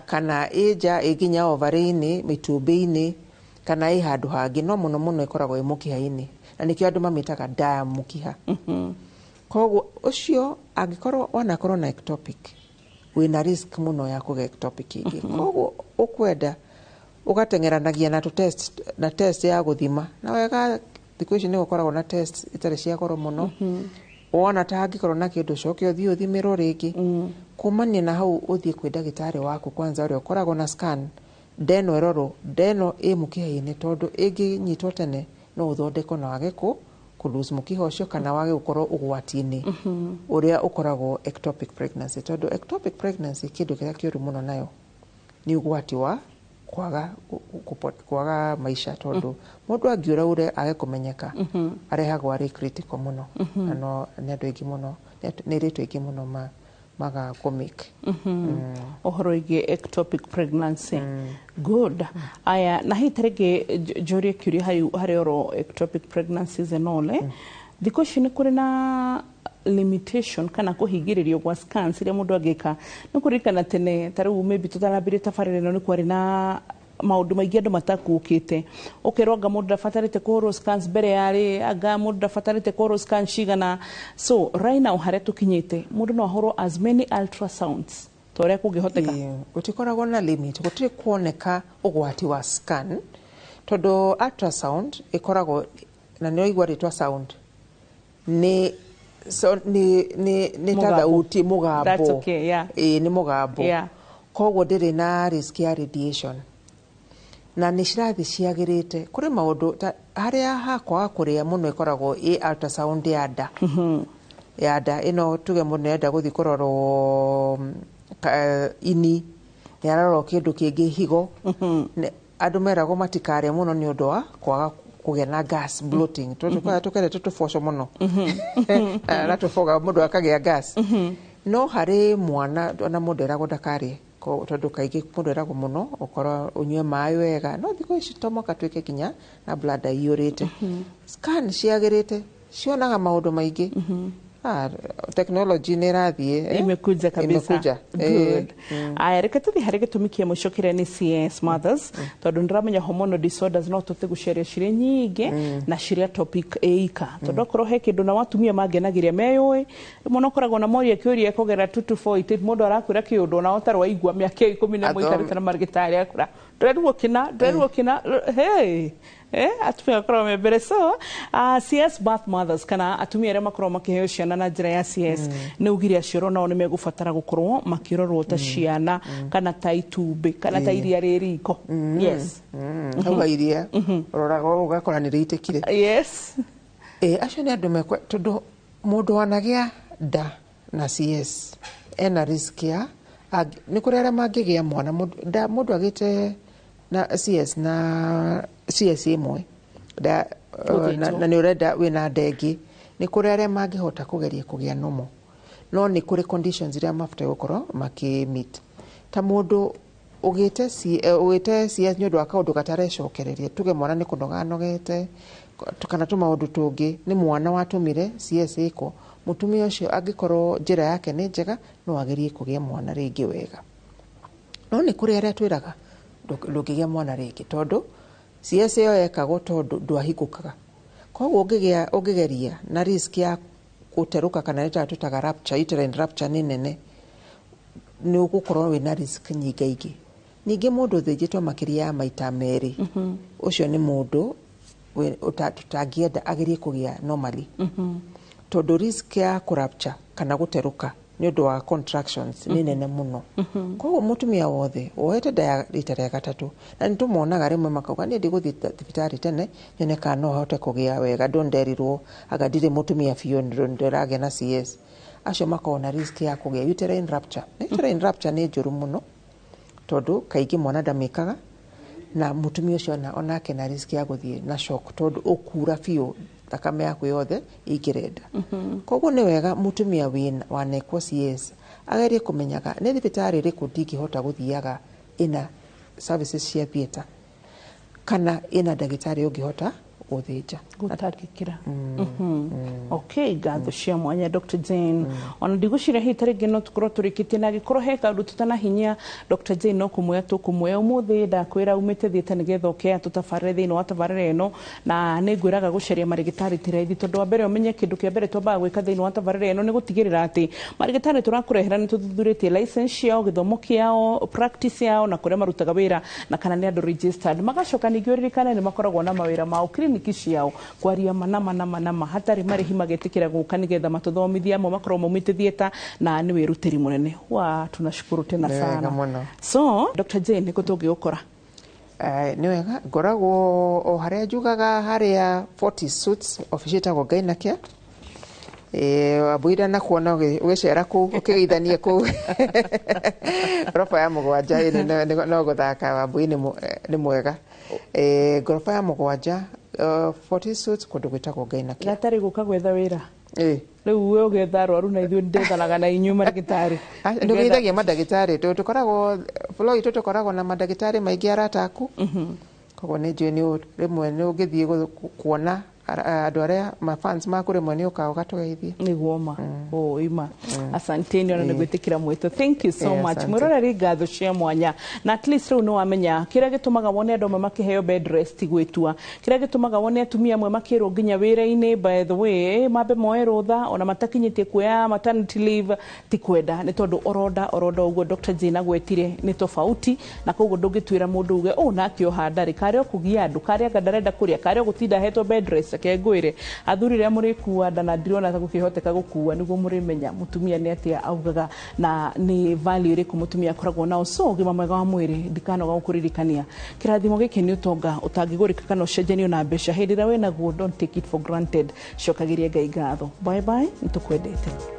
kana ĩ nja, ĩ nginya ovary-inĩ, mĩtumbĩ-inĩ, kana ĩ handũ hangĩ, no mũno mũno ĩkoragwo ĩ mũkiha-inĩ, na nĩkĩo andũ mamĩtaga nda ya mũkiha. Koguo ũcio angĩkorwo wanakorwo na ectopic, wĩna risk mũno ya kũgĩa ectopic ĩngĩ. Koguo ũkwenda ũgateng'eranagia na tũ-test, na test ya gũthima na wega. Thikũ ici nĩ gũkoragwo na test itarĩ cia goro mũno. Wona ta hangĩkorwo na kĩndũ, coke ũthiĩ ũthimĩrwo rĩngĩ. Kumania na hau, ũthiĩ kwĩ ndagĩtarĩ waku kwanza ũrĩa ũkoragwo na scan, ndeno ĩrorwo ndeno ĩ mũkiha-inĩ, tondũ ĩngĩnyitwo tene no ũthondekwo na wage kũ lose mũkiha ũcio kana wage gũkorwo ũgwati-inĩ ũrĩa ũkoragwo ectopic pregnancy, tondũ ectopic pregnancy kĩndũ kĩrĩa kĩũru mũno nayo nĩ ũgwati wa kwaga maica, tondũ mũndũ angiũra ure age kũmenyeka, arehagwo arĩ critical mũno. Na no nĩ andũ aingĩ mũno, nĩ airĩtu aingĩ mũno magaga kũmake. Ũhoro wĩgiĩ ectopic pregnancy, good. Aya, na hihi tarĩngĩ njũrie kĩũria harĩ oro ectopic pregnancies and all, eh? Thikũ ici nĩ kũrĩ na limitation kana kũhingĩrĩrio gwa scans iria mũndũ angĩka? Nĩ kũririkana tene, ta rĩu maybe tũtarambĩrĩria tabarĩra ĩno, nĩ kwarĩ na maũndũ maingĩ andũ matakuũkĩte, ũkerwo anga mũndũ ndabatarĩte kũhũrwo scans mbere yarĩ, anga mũndũ ndabatarĩte kũhũrwo scans cigana. So right now harĩa tũkinyĩte, mũndũ no ahũrwo as many ultrasounds ta ũrĩa kũngĩhoteka? Ĩĩ, gũtikoragwo na limit, gũtirĩ kuoneka ũgwati wa scan, tondũ ultrasound ĩkoragwo na nĩ waigua rĩtwa sound, nĩ so, nĩ ta Mũgambo. Thauti, mũgambo. That's okay, yeah. Ĩĩ, nĩ mũgambo. Koguo ndĩrĩ na risk ya radiation na nĩ cirathi ciagĩrĩte kũrĩ maũndũ ta harĩa hakwaga kũrĩa mũno ĩkoragwo ĩ ultrasound ya nda, ya nda ĩno, tuge mũndũ nĩarenda gũthiĩ kũrorwo ini, nĩ ararorwo kĩndũ kĩngĩ, higo. Andũ meragwo matikarĩe mũno nĩ ũndũ wa kwaga kũgĩa na gas, bloating, tondũ tũkerete tũboco mũno na tũboga, mũndũ akagĩa gas. No harĩ mwana ona mũndũ eragwo ndakarĩe, tondũ kaingĩ mũndũ eragwo mũno ũkorwo ũnyue maĩ wega, no thikũ ici to mũhaka tuĩke nginya na bladder iyũrĩte. Scan ciagĩrĩte, cionaga maũndũ maingĩ. Ah, technology nĩ ĩrathiĩ, eh? Imekuja kabisa. Imekuja. Good. Aya, reke tũthiĩ harĩ gĩtũmi kĩa mũico kĩrĩa nĩ CS mothers, tondũ nĩndĩramenya hormonal disorders no tũte gũcaria cirĩ nyingĩ na cirĩa topic ĩika, tondũ akorwo he kĩndũ na watumia mangenagĩria meyũĩ rĩmwe, no ũkoragwo na moria kĩũria kũgerera 22488, mũndũ arakwĩra kĩũndũ ona ũtarĩ waigua mĩaka 11 ikarĩte na marigĩtarĩ akwĩra ndĩrerwo kĩna, ndĩrerwo kĩna. Hey, atumia makoragwo me mbere. So CS birth mothers kana atumia arĩa makoragwo makĩheo ciana na njĩra ya CS, nĩ ugire acio nao nĩ megũbatara gũkorwo makĩrorwo ta ciana kana ta itumbĩ kana ta iria rĩ riko. Yes. Hau ha iria ũroraga ũgakora nĩ rĩitĩkire. Acio nĩ andũ mekwe, tondũ mũndũ wanagĩa nda na CS ena risk ya nĩ kũrĩ arĩa mangĩgĩa mwana. Mũndũ agĩte na CS, na CS ĩmwe nda, Gũthĩnjwo. Na nĩ ũrenda wĩna nda ĩngĩ, nĩ kũrĩ arĩa mangĩhota kũgeria kũgĩa nomo, no nĩ kũrĩ conditions iria mabataire gũkorwo makĩ-meet, ta mũndũ ũgĩte CS nĩ ũndũ wa kaũndũ gatarecokereria, tuge mwana nĩ kũnoga anogete kana tũmaũndũ tũngĩ, nĩ mwana watũmire CS ĩkwo. Mũtumia ũcio angĩkorwo njĩra yake nĩ njega, no agerie kũgĩa mwana rĩngĩ wega, no nĩ kũrĩ arĩa twĩraga ndũngĩgĩa mwana rĩngĩ, tondũ CS ĩyo yekagwo tondũ ndwahingũkaga. Koguo ũngĩgĩa ũngĩgeria na risk ya gũterũka kana nĩ tũtaga rupture, uterine rupture nĩ nene, nĩ ũgũkorwo wĩna risk nyingaingĩ. Ningĩ mũndũ ũthĩnjĩtwo makĩria ya maita 2, ũcio nĩ mũndũ tũtangĩenda agerie kũgĩa normally, tondũ risk ya kũrupture kana gũterũka nĩ ũndũ wa contractions nĩ nene mũno. Koguo mũtumia wothe woete nda ya rita rĩa gatatũ, na nĩ tũmonaga rĩmwe makauga, niĩ ndigũthiĩ thibitarĩ tene nyone kana no hote kũgĩa wega, ndonderirwo anga ndirĩ mũtumia biũ ndĩragĩa na CS, acio makoragwo na risk ya kũgĩa uterine rupture. Na uterine rupture nĩ njũru mũno, tondũ kaingĩ mwana ndamĩkaga, na mũtumia ũcio onake na risk ya gũthiĩ na shock, tondũ ũkura biũ thakame yaku yothe ĩingĩre nda. Koguo nĩ wega mũtumia wĩna wanekwo CS agerie kũmenyaga nĩ thibitarĩ ĩrĩkũ ndingĩhota gũthiaga ĩna services cia theatre, kana ĩna ndagĩtarĩ ũngĩhota gũthĩnja. Gũtangĩkĩra. Okay, ngatho cia mwanya, Dr Jane. Ona ndigwĩciria hihi ta rĩngĩ no tũkorwo tũrĩkĩtie, na angĩkorwo he kaũndũ tũtanahinyia, Dr Jane, no kũmuoya tũkũmuoya ũmũthĩ. Ndakwĩra umĩte thiĩte nĩgetha ũke atũtabarĩre thĩinĩ wa tabarĩra ĩno, na nĩ ngwĩraga gũcaria marĩgĩtarĩ ti raithi, tondũ wa mbere ũmenye kĩndũ kĩa mbere twambaga gwĩka thĩinĩ wa tabarĩra ĩno nĩ gũtigĩrĩra atĩ marĩgĩtarĩ tũrakũrehera nĩ tũthuthurĩtie license ciao, gĩthomo kĩao, practice yao, na kũrĩa marutaga wĩra, na kana nĩ andũ registered. Magacoka ningĩ ũririkane nĩ makoragwo na mawĩra mao, kiriniki ciao, kwaria mana mana mana ma hatarĩ marĩhi, magetĩkĩra gũka nĩgetha matũthomithie. Amwe makoragwo maumĩte theatre, na nĩ wĩrutĩri mũnene wa tunashukuru tena Nĩ wega sana. mũno. So Dr Jane, nĩkũ tũngĩgũkora? Nĩ wega, ngoragwo o harĩa njugaga, harĩa 40 Suits, obici ĩtagwo Gainakia. Wambũira na kuona ũgĩcera kũu, ũkĩgeithania kũu ngoroba ya 7. Ĩ, no gũthaka Wambui nĩ mwega. Ngoroba ya 7, 40 Suits, kũndũ gwĩtagwo Gainakia. Gatarĩ gũka gwetha wĩra rĩu, we ũgetha arwaru na ithuĩ ndethanaga na inyuĩ marĩgĩtarĩ. Nĩ ũgeithagia mandagĩtarĩ, tondũ tũkoragwo floor itũ, tũkoragwo na mandagĩtarĩ maingĩ arata aku. Koguo nĩ njũĩ rĩmwe nĩ ũngĩthiĩ kuona andũ arĩa mafans maku, rĩmwe nĩ ũkaga ũgatũgeithia. Nĩguo ma o ima. Asanteni ona nĩ gwĩtĩkĩra mwĩto, thank you so much. Asante. Mwĩroreri, ngatho cia mwanya, na at least rĩu nĩ wamenya kĩrĩa gĩtũmaga wone andũ amwe makĩheo bed rest gwĩtua, kĩrĩa gĩtũmaga wone atumia amwe makĩrwo nginya wĩra-inĩ, by the way, mambe moe rũtha ona matakinyĩtie kuoya maternity leave, ti kwenda, nĩ tondũ oronda oronda ũguo Dr Jane agwetire nĩ tofauti. Na koguo ndũngĩtuĩra mũndũ uge ũũ nake oha ndarĩ karĩa ũkũgia andũ karĩa anga ndarenda kũrĩa, karĩa ũgũtinda ahetwo bed rest. Reke ngwĩre, athuri rĩrĩa mũrĩkua nda, na ndirona ta gũkĩhoteka gũkua, nĩguo mũrĩmenya mũtumia nĩ atĩa augaga na nĩ value ĩrĩkũ mũtumia akoragwo nao. So ũgima mwega wa mwĩrĩ, ndikanoga gũkũririkania, kĩrathimo gĩkĩ nĩ ũtonga ũtangĩgũrĩka kana ũcenjanio na mbeca. Hĩndĩ ĩrĩa wĩnaguo, don't take it for granted, cokagĩria Ngai ngatho. Bye bye, nĩtũkwendete.